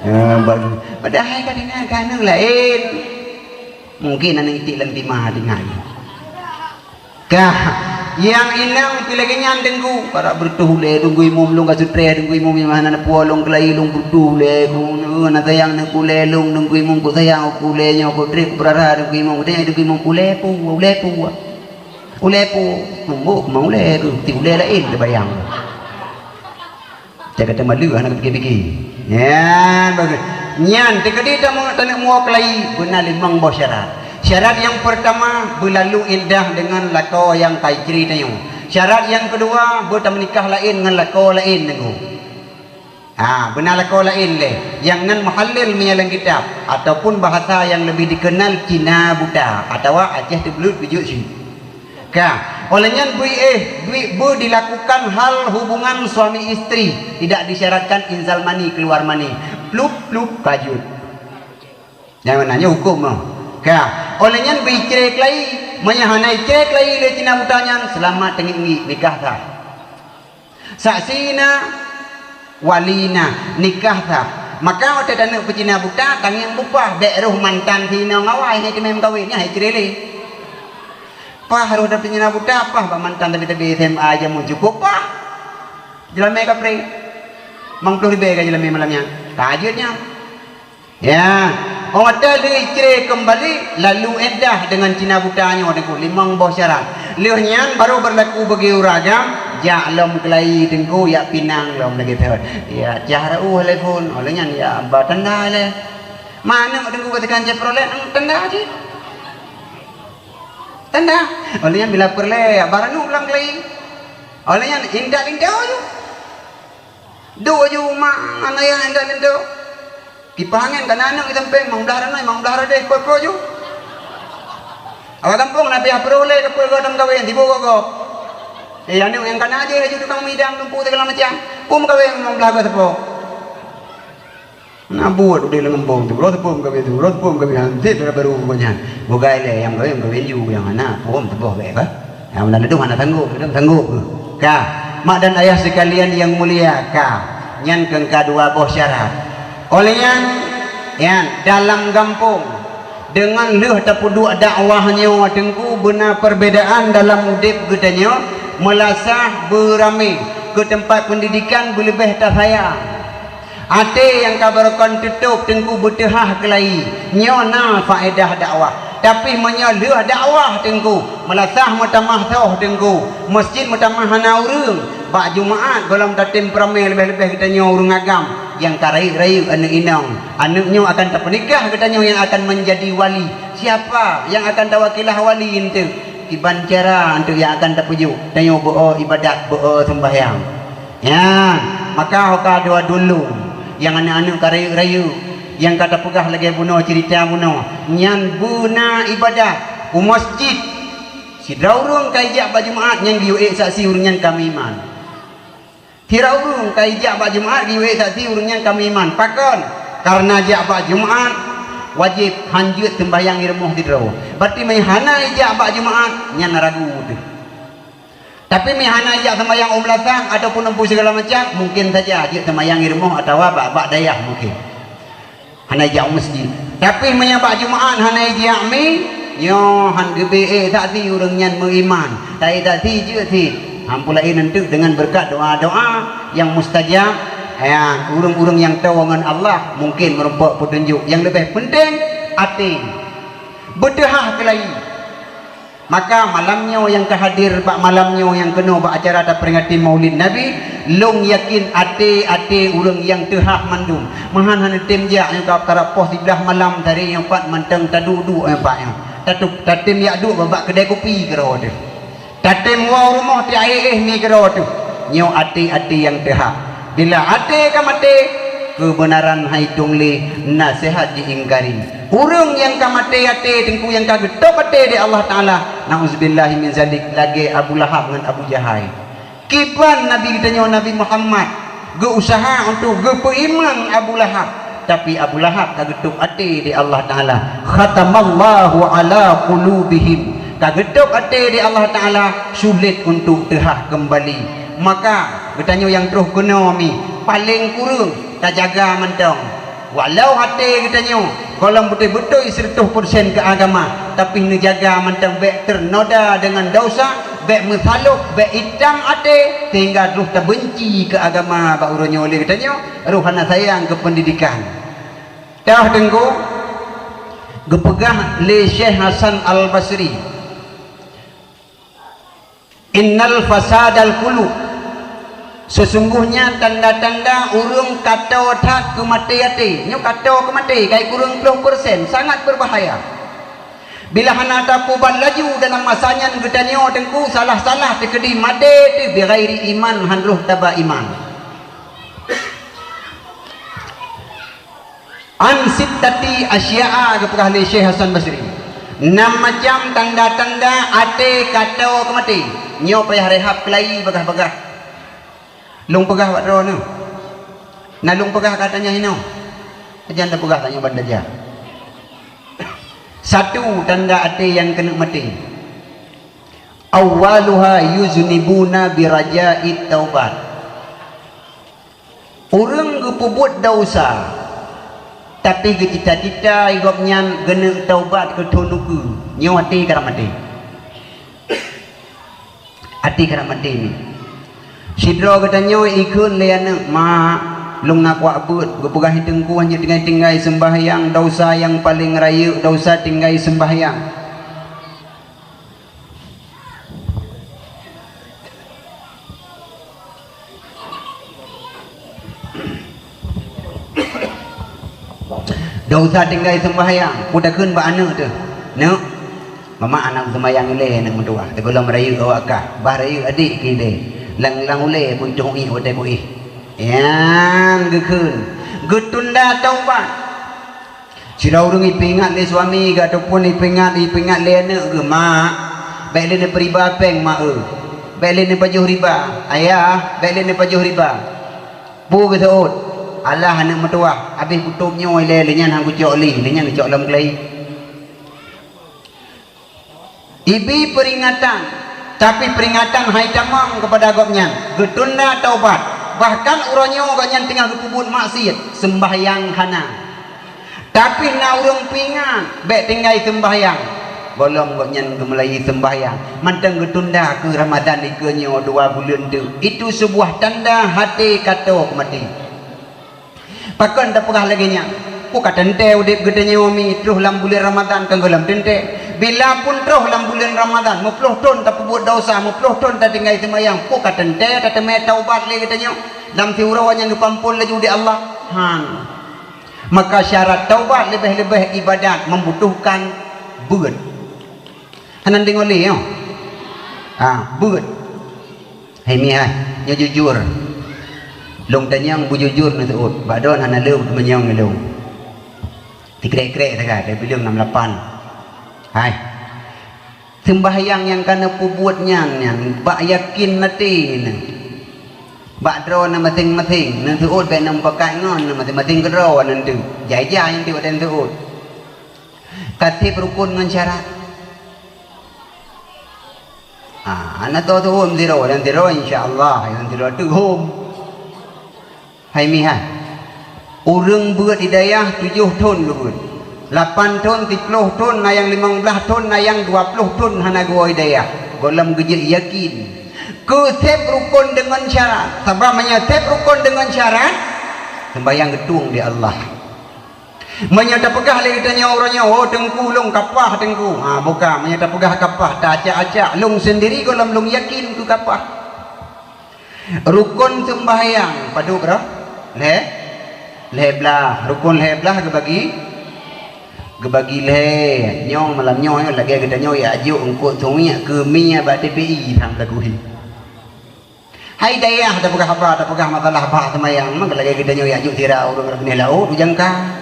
Ya, ba-, padahai ka deungon keu aneuk laén. Mungkin aneuk iték lam tima deungon. Kah, nyang inong pi lagèe nyan teungku, parak beutôi lé teungku imum lôn ka seutreh teungku imum nyang hana neupuwoe lôn keulayi lôn beutôi lé. Ku, na sayang neuk ulèe lôn teungku imum, ku sayang ku ulèe nyoe, ku trép ku peurara teungku imum, ku tanyong teungku imum, ulèe peue, ulèe peue. Ulèe peue? Mumbok keumah ulèe tu, ti ulèe laén teubayang. Cak kata malu hana pike-pike. Nyan bagus. Nyan teukeudi tamu taneuk muwoe keulayi beuna limong boh syarat. Syarat nyang peurtama beulalu iddah deungon lakoe nyang ka icre tanyoe. Syarat nyang keudua beutameunikah laén ngon lakoe laén teungku. Ha, beuna lakoe laén lé. Nyang nan muhallil meunyoe lam kitab ataupun bahasa nyang leubeh dikenal cina buta atawa Aceh teubleuet geujeuet syiek. Ka, oleh nyan bui éh, bui beu dilakukan hal hubungan suami istri, tidak disyaratkan inzal mani keluar mani. Plup plup ka jeuet. Nyang meunan nyoe huköm nyoe. Ka, oleh nyan beu icre keulayi, meunyoe hana icre keulayi lé cina buta nyan, seulamat teungiek-ngiek nikah sah. Saksi na, wali na, nikah sah. Maka watèe taneuk peucina buta, tangieng bupah, bèk roh mantan si inong awai hai teumé meukawen, nyan hai icre lé. Pah roh taneuk peucina buta, pah bak mantan tabi-tabi S M A jameun cukôp pah. Jeulamé kapreh. Mang ploh ribèe ka jeulamé malam nyan. Ka jeuet nyan. Ya, óh watèe lheueh icre keumbali, lalu iddah deungon cina buta nyoe teungku, limong boh syarat. Lheueh nyan baru beurlaku bagi ureueng agam, jak lom keulayi teungku, jak pinang lom lagèe thon. Ya, cah reuôh lé phôn, óh lheueh nyan ya ba tanda lé. Manök teungku ka tekan Chevrolet, hmm, tanda cit. Tanda. Óh lheueh nyan bila peureulèe, ya ba ranup lom keulayi. Óh lheueh nyan intat linto ju. Duek ju mak ngon ayah intat linto. Kipah angén ka na aneuk di sampéng, mang blah ranoe, mang blah radeh, koi-koi ju. Awak gampông na piah peureulèe ka peue goh dong kawén, tiboh gob-gob. Eh, aneuk nyang ka na jih laju tukang midang, lumpuk segala macam. Peue meukawen mang blah goe sapo. Na buet udeh lam gampông tu, uroe sapo meukawen tu, uroe sapo meukawen, hansét dara barô ngon nyan. Bugai lé nyang meukawen, meukawen ju nyang hana, phôn teuboh bèk bah. Nyang meunan ladôm hana sanggôp, ladôm sanggôp keuh. Ka, mak dan ayah sekalian yang mulia, ka, nyan keuh ka dua boh syarat. Óh lheueh nyan, nyan, dalam gampông, deungon lheueh tapeuduek dakwah nyoe teungku beuna perbedaan dalam udép geutanyoe, meulasah beuramé, keu teumpat peundidikan beuleubeh tasayang. Até nyang ka barokon teutôb teungku beuteuhah keulayi, nyoe na faedah dakwah. Tapi meunyoe lheueh dakwah teungku, meulasah meutamah soh teungku, meuseujid meutamah hana ureueng, bak Jumaat gohlom tatem peuramé leubeh-leubeh geutanyoe ureueng agam nyang ka rayeuk-rayeuk aneuk inong. Aneuk nyoe akan tapeunikah geutanyoe nyang akan meunjadi wali. Siapa nyang akan tawakilah wali eunteuk? Kiban cara eunteuk nyang akan tapeujok? Tanyoe beu-o iébadat, beu-o seumbahyang. Nyan, maka ho ka dua dulung, nyang aneuk-aneuk ka rayeuk-rayeuk, nyang ka tapeugah lagèe bunoe ceurita bunoe, nyan beuna iébadat u meuseujid. Sidroe ureueng ka ijak bak Jumaat nyan geuyue ék saksi ureueng nyan ka meuiman. Sira ureuëng ka ijak bak Jumat geuyue saksi ureuëng nyan ka meuiman. Pakon? Kareuna jak bak Jumat wajéb, han jeuet seumbahyang i rumoh sidroe. Berarti meunyo hana ijak bak Jumat, nyan ragu teuh. Tapi meunyo hana ijak seumbahyang u meulasah ataupun u peue sigala macam, mungken saja jeuet seumbahyang i rumoh atawa bak, bak dayah mungken. Hana ijak u meuseujid. Tapi meunyo bak Jumat hana ijak mi, nyoe han geubri ék saksi ureuëng nyan meuiman. Taék saksi jeuet cit. Ampu laén eunteuk deungon beureukat doa-doa nyang mustajab. Ya, ureuëng-ureuëng nyang toe ngon Allah mungken meurumpok peutunjok. Nyang leubeh peunteng, até. Beuteuhah keulayi. Maka malam nyoe nyang ka hadir bak malam nyoe nyang keunoe bak acara taperingati Maulid Nabi, lôn yakin até-até ureuëng nyang teuhah mandum. Meuhan hana tem jak nyoe ka karab poh siblaih malam tadi nyoe pat mantong taduek-duek nyoe pat nyoe. Tatup, tatem jak duek bak keudai kupi keudroe teuh. Tatem woe u rumoh tiek éh-éh mi keudroe teuh. Nyoe até-até nyang teuhah. Bila até ka maté, keubeunaran han itong lé, naseuhat jiingkari. Ureuëng nyang ka maté até, teungku nyang ka geutôb até di Allah Taala, na'udzubillahi min zalik, lagée Abu Lahab ngon Abu Jahai. Kiban Nabi geutanyoe Nabi Muhammad geuuseuha untuk geupeuiman Abu Lahab, tapi Abu Lahab ka geutôb até di Allah Taala. Khatamallahu ala qulubihim. Ka geutôb até di Allah Taala, sulet untuk teuhah keumbali. Maka geutanyoe nyang troh keunoe mi, paleng kureueng tajaga mantong. Walau até geutanyoe gohlom beutôi-beutôi siratoh persen keu agama, tapi neujaga mantong bék teunoda deungon desya, bék meusalôb, bék itam até sehingga troh tabeunci keu agama bak uroe nyoe lé geutanyoe, roh hana sayang keu peundidikan. Toh teungku, geupeugah lé Syekh Hasan Al-Basri, "Innal fasadal qulub, sesungguhnya tanda-tanda ureuëng kato that keu maté até." Nyoe kato keu maté, kai kureueng ploh persen, sangat berbahaya. Bila hana tapeubat laju dalam masa nyan geutanyoe teungku salah-salah teukeudi maté teuh bighairi iman, han roh taba iman. "An sittati asya'a," geupeugah lé Syekh Hasan Basri. Nam macam tanda-tanda até kato keu maté. Nyoe payah rehab keulayi bagah-bagah. Lôn peugah bak droeneuh. Na lôn peugah ka tanyah inoe. Ajan tapeugah tanyoe ban tajak. Satu tanda até nyang keuneuk maté. "Awwaluha yuznibuna biraja'it taubat." Ureuëng geupeubuet desya, tapi geucita-cita gobnyan geuneuk taubat keu thon ukeue, nyoe até karab maté. Até karab maté nyoe. Sidroe geutanyoe ikheun lé aneuëk, "Mak, lôn na kuak beuet, geupeugah teungku hana tinggai-tinggai seumbahyang, desya nyang paleng rayeuk desya tinggai seumbahyang." Desya tinggai seumbahyang, peue takheun bak aneuëk teuh, "Neuk, mamak hana seumbahyang ilée, aneuëk meutuwah, teugohlom rayeuk awak kah, bah rayeuk adik keu ilée, lam-lam ulée beutoh ié watée kuéh." Nyan geukheun, geutunda taubat. Sidroe ureuëng ipeuingat lé suami geuh ataupun ipeuingat, ipeuingat lé aneuëk geuh, "Mak, bék lé neupeuriba péng, Mak, eu. Bék lé neupajoh riba. Ayah, bék lé neupajoh riba." Peue geuseuôt? "Alah, aneuëk meutuwah, habéh kutôb nyoe ilée, lé nyan han kucok lé, lé nyan kucok lom keulayi." Ibi peuringatan, tapi peuringatan hai tamong keupada gobnyan, geutunda taubat, bahkan uroe nyoe gobnyan teungoh geupeubuet maksiet, seumbahyang hana. Tapi na ureuëng peuingat, bék tinggai seumbahyang, gohlom gobnyan geumulai seumbahyang, mantong geutunda keu Ramadhan ikeue nyoe dua buleuen teuk. Itu seubuah tanda até kato keu maté. Pakon tapeugah lagée nyan? Peue ka teuntée udeb geutanyoe mi troh lam buleuen Ramadhan, kon gohlom teuntée. Bila pun troh lam buleuen Ramadhan, meuploh thon tapeubuet desya, meuploh thon tatinggai seumayang, peue ka teuntée tateumé taubat lé geutanyoe lam siuroe nyang geupeuamphon laju di Allah? Han. Maka syarat taubat leubeh-leubeh ibadat membutuhkan beuet. Hana deungoe lé nyoe? Ha, beuet. Hai mi hai, nyoe jujur. Lôn tanyong beujujur neuseuôt, bak droen hana le meumanyong lé lôn. Sikrek-krek sagai, dari bileueng nam lapan. Hai. Seumbahyang nyang ka neupeubuet nyan, nyan bak yakin maté nyan. Bak droe na maséng-maséng, neuseuôt bèk na mupakat ngon, na maséng-maséng keudroe neunteuk. Jai-jai neunteuk watèe neuseuôt. Ka sép rukon ngon syarat. Ah, hana tô seuôt sidroe, nyang sidroe insya Allah, nyang sidroe teuhom. Hai mi hai. Ureueng beuet di dayah tujoh thon geubeuet. Lapan thon, siplôh thon, na nyang limong blaih thon, na nyang dua plôh thon hana geuwoe di dayah. Gohlom geujeuet yakin. Keu sép rukon deungon syarat. Sabab meunyoe sép rukon deungon syarat, seumbahyang geutueng di Allah. Meunyoe tapeugah lé geutanyoe uroe nyoe, "Oh, Teungku, lôn kapah, Teungku." Ha, bukan. Meunyoe tapeugah kapah, ta-acak-acak. Lôn sendiri gohlom lôn yakin keu kapah. Rukon seumbahyang padub roh? Lhèe? Lhèe blaih. Rukon lhèe blaih geubagi, geubagi lhèe. Nyoe malam nyoe lagèe geutanyoe jak jok eungkôt sumiek keu mi bak T P I sang lagu hi. Hai dayah tapeugah haba, tapeugah masalah bah seumayang, meunan lagèe geutanyoe jak jok sira ureueng rot binéh laôt, ujang ka.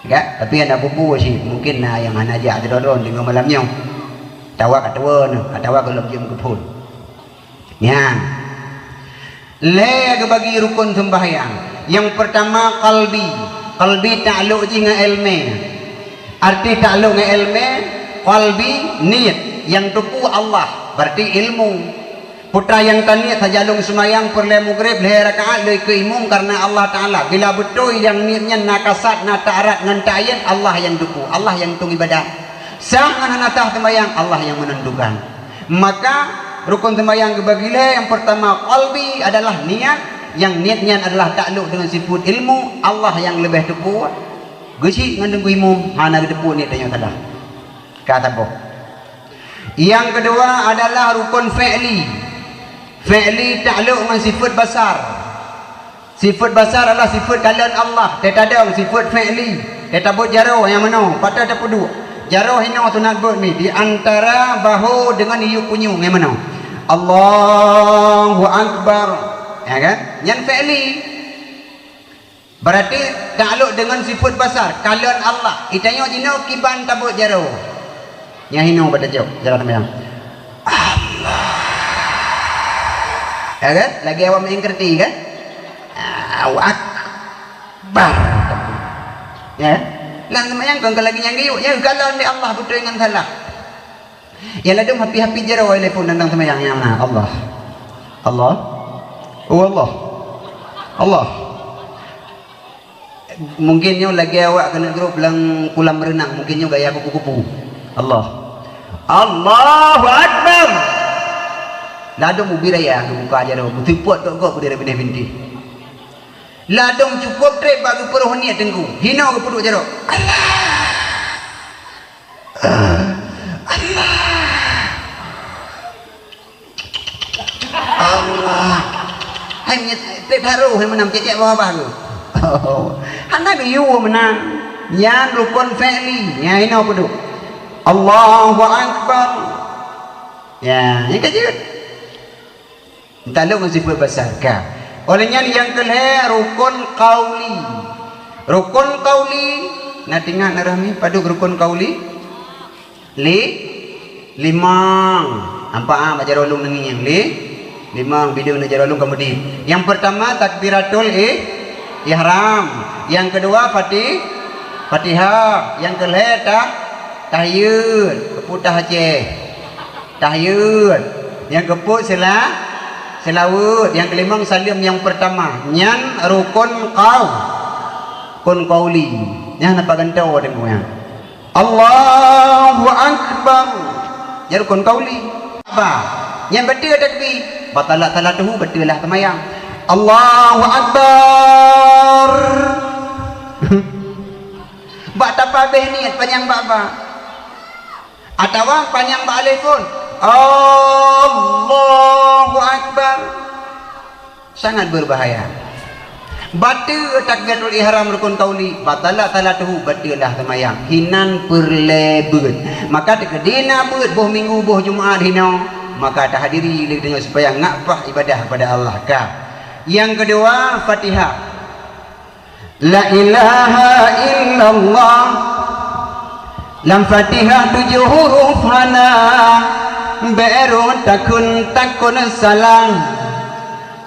Ka, tapi hana peue-peue cit, mungkin na nyang hana jak sidroe-droe deungoe malam nyoe. Atawa ka tuwoe neuh, atawa gohlom jeuem keu phôn. Nyan. Lhèe geubagi rukon seumbahyang. Nyang peurtama qalbi. Qalbi taklok jih ngon èleumèe. Arti taklok ngon èleumèe, qalbi niet, nyang teupeue Allah, berarti ilmu. Peue nyang taniet sajan lôn seumayang peureulèe Maghrib lhèe rakaat lôn keu imum kareuna Allah Taala. Bila beutôi nyang niet nyan na kasad, na ta'arad ngon ta'yid, Allah nyang teupeue, Allah nyang tueng ibadat. Sah ngon hana sah seumayang, Allah nyang meunentukan. Maka, rukon seumayang geubagi lhèe, nyang peurtama qalbi adalah niet, nyang niet nyan adalah taklok deungon sifeuet ilmu, Allah nyang leubeh teupeue. Geuchik ngon deungon imum, hana geuteupeue niet tanyoe salah. Ka saboh. Nyang keudua adalah rukon fi'li. Fi'li taklok ngon sifeuet basar. Sifeuet basar adalah sifeuet kalon Allah. Teuh tadong sifeuet fi'li. Teuh tabeuet jaroe nyang meunoe, pat teuh tapeuduek. Jaroe hinoe sunat beuet mi di antara bahu deungon yub punyueng nyang meunoe. Allahu Akbar. Ya kan? Nyan fi'li. Berarti taklok deungon sifeuet basar, kalon Allah. Geutanyoe jinoe kiban tabeuet jaroe. Nyang hinoe bak tacok, jaroe seumayang. Allah. Ya kan? Lagèe awak meu'en keureuti kan? Allahu Akbar. Ya. Lam seumayang kon lagèe nyang geuyue, ya, kalon lé Allah beutôi ngon salah. Ya ladôm hapi-hapi jaroe lé phôn nang seumayang nyang na. Allah. Allah. Oh Allah. Allah. Mungkin nyoe lagèe awak keuneuk grob lam kulam reunang, mungkin nyoe gaya kupu-kupu. Allah. Allahu Akbar. Ladôm ubit raya geubuka jaroe, geuteupot gok-gok beudé binèh bintéh. Ladôm cukôp trép bak geupeuroh niet teungku. Hinoe geupeuduek jaroe. Allah. Allah. Allah. Hai meunyo trép that roh hai meunan cék-cék babah-babah tu. Hana geuyue meunan. Nyan rukon fi'li. Nyan hinoe peuduek. Allahu Akbar. Ya, nyan ka jeuet. Taklok ngon sifeuet basar ka. Óh lheueh nyan nyang keulhèe rukon qauli. Rukon qauli, na teuingat na Rahmi padub rukon qauli? Li-, limong. Nampak ah, bak jaroe lôn neungieng li-, limong bideueng na jaroe lôn keumudiek. Nyang peurtama takbiratul ih-, ihram. Nyang keudua fati-, Fatihah. Nyang keulhèe tah-, tahiyeut. Keupeue tah Aceh? Tahiyeut. Nyang keupeuet seula-, seulaweuet. Nyang keulimong saleuem nyang peurtama. Nyan rukon qau-, rukon qauli. Nyan na pat gantoe deungoe nyan. Allahu Akbar. Nyan rukon qauli. Ba. Nyan beutôi takbir. Batalat salatuhu, beutôi lah seumayang. Allahu Akbar. Bak tapabeh niet panyang bak ba. Atawa panyang bak alèh phôn. Allahu Akbar. Sangat berbahaya. Bateue takbiratul ihram rukon qauli, batalat salatuhu, bateue lah seumayang. Hinan peureulèe beuet. Maka teukeudi na beuet boh minggu, boh Jumat hinoe, maka tahadiri lé geutanyoe supaya ngak paih ibadah kepada Allah ka. Nyang keudua, Fatihah. La ilaha illallah. Lam Fatihah tujoh huruf hana, bèk rot takheun takon salah.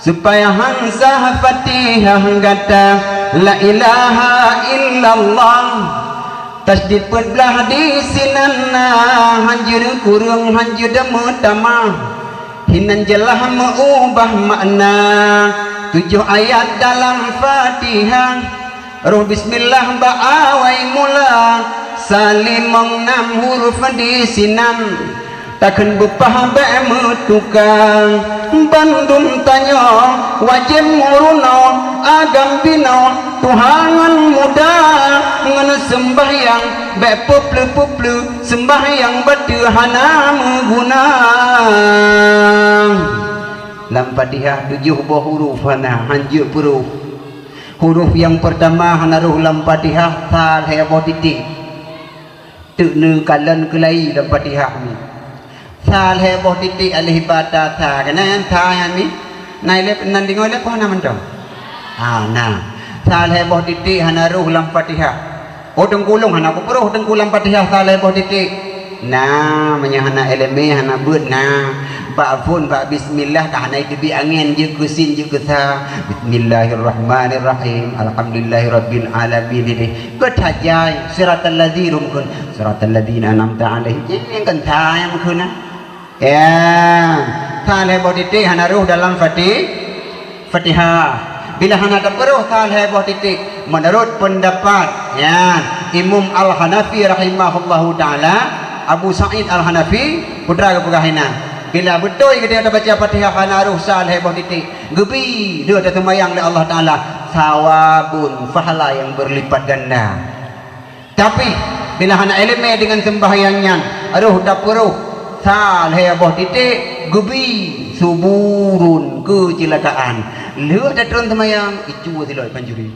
Supaya han sah Fatihah gata la ilaha illallah. Tasydid peuet blaih di sinan na, han jeuet kureueng, han jeuet meutamah. Hinan jeulaih meuubah makna tujoh ayat dalam Fatihah. Roh bismillah bak awai mula, sa limong nam huruf di sinan. Takheun beupah bék meutuka, bandum tanyoe wajéb meurunoe, agam binoe Tuhan ngon muda, ngon seumbahyang bék peupleue-peupleue, seumbahyang bateue hana meuguna. Lam Fatihah tujoh boh huruf hana, han jeuet peuroh. Huruf nyang peurtama hana roh lam Fatihah, sa lhée boh titék. Teuk neukalon keulai lam Fatihah nyoe. Sa lhée boh titék, alif ba ta sa. Keunan sa nyan mi? Na ilée nan deungoe lé peue hana mantong? Ha, na. Sa lhée boh titék hana roh lam Fatihah. Oh, teungku lôn hana kupeuroh teungku lam Fatihah sa lhée boh titék. Na, meunyoe hana iéleumé, hana beuet, na. Bak phon, bak bismillah ka hana iteubiet angén, jeuet keu sin, jeuet keu sa. Bismillahirrahmanirrahim. Alhamdulillahirabbil alamin. Idéh. Keu tajai, siratal ladzi rum kheun. Siratal ladzina an'amta 'alaihim. Nyang keu sa nyang kheun na. Ya, sa lhée boh titék hana roh dalam Fati-, Fatihah. Bila hana tapeuroh sa lhée boh titék, meunurot peundapat, ya, Imam Al-Hanafi rahimahullahu taala, Abu Sa'id Al-Hanafi, peue geupeugah inan. Bila beutôi geutanyoe tabaca Fatihah hana roh sa lhée boh titék, geubi lheueh taseumayang lé Allah Taala, sawabun, pahala nyang beurlipat ganda. Tapi, bila hana iéleumé deungon seumbahyang nyan, roh tapeuroh sa lhée boh titék, geubi suburun, keucilakaan. Lheueh tatron seumayang, icue silop pancuri.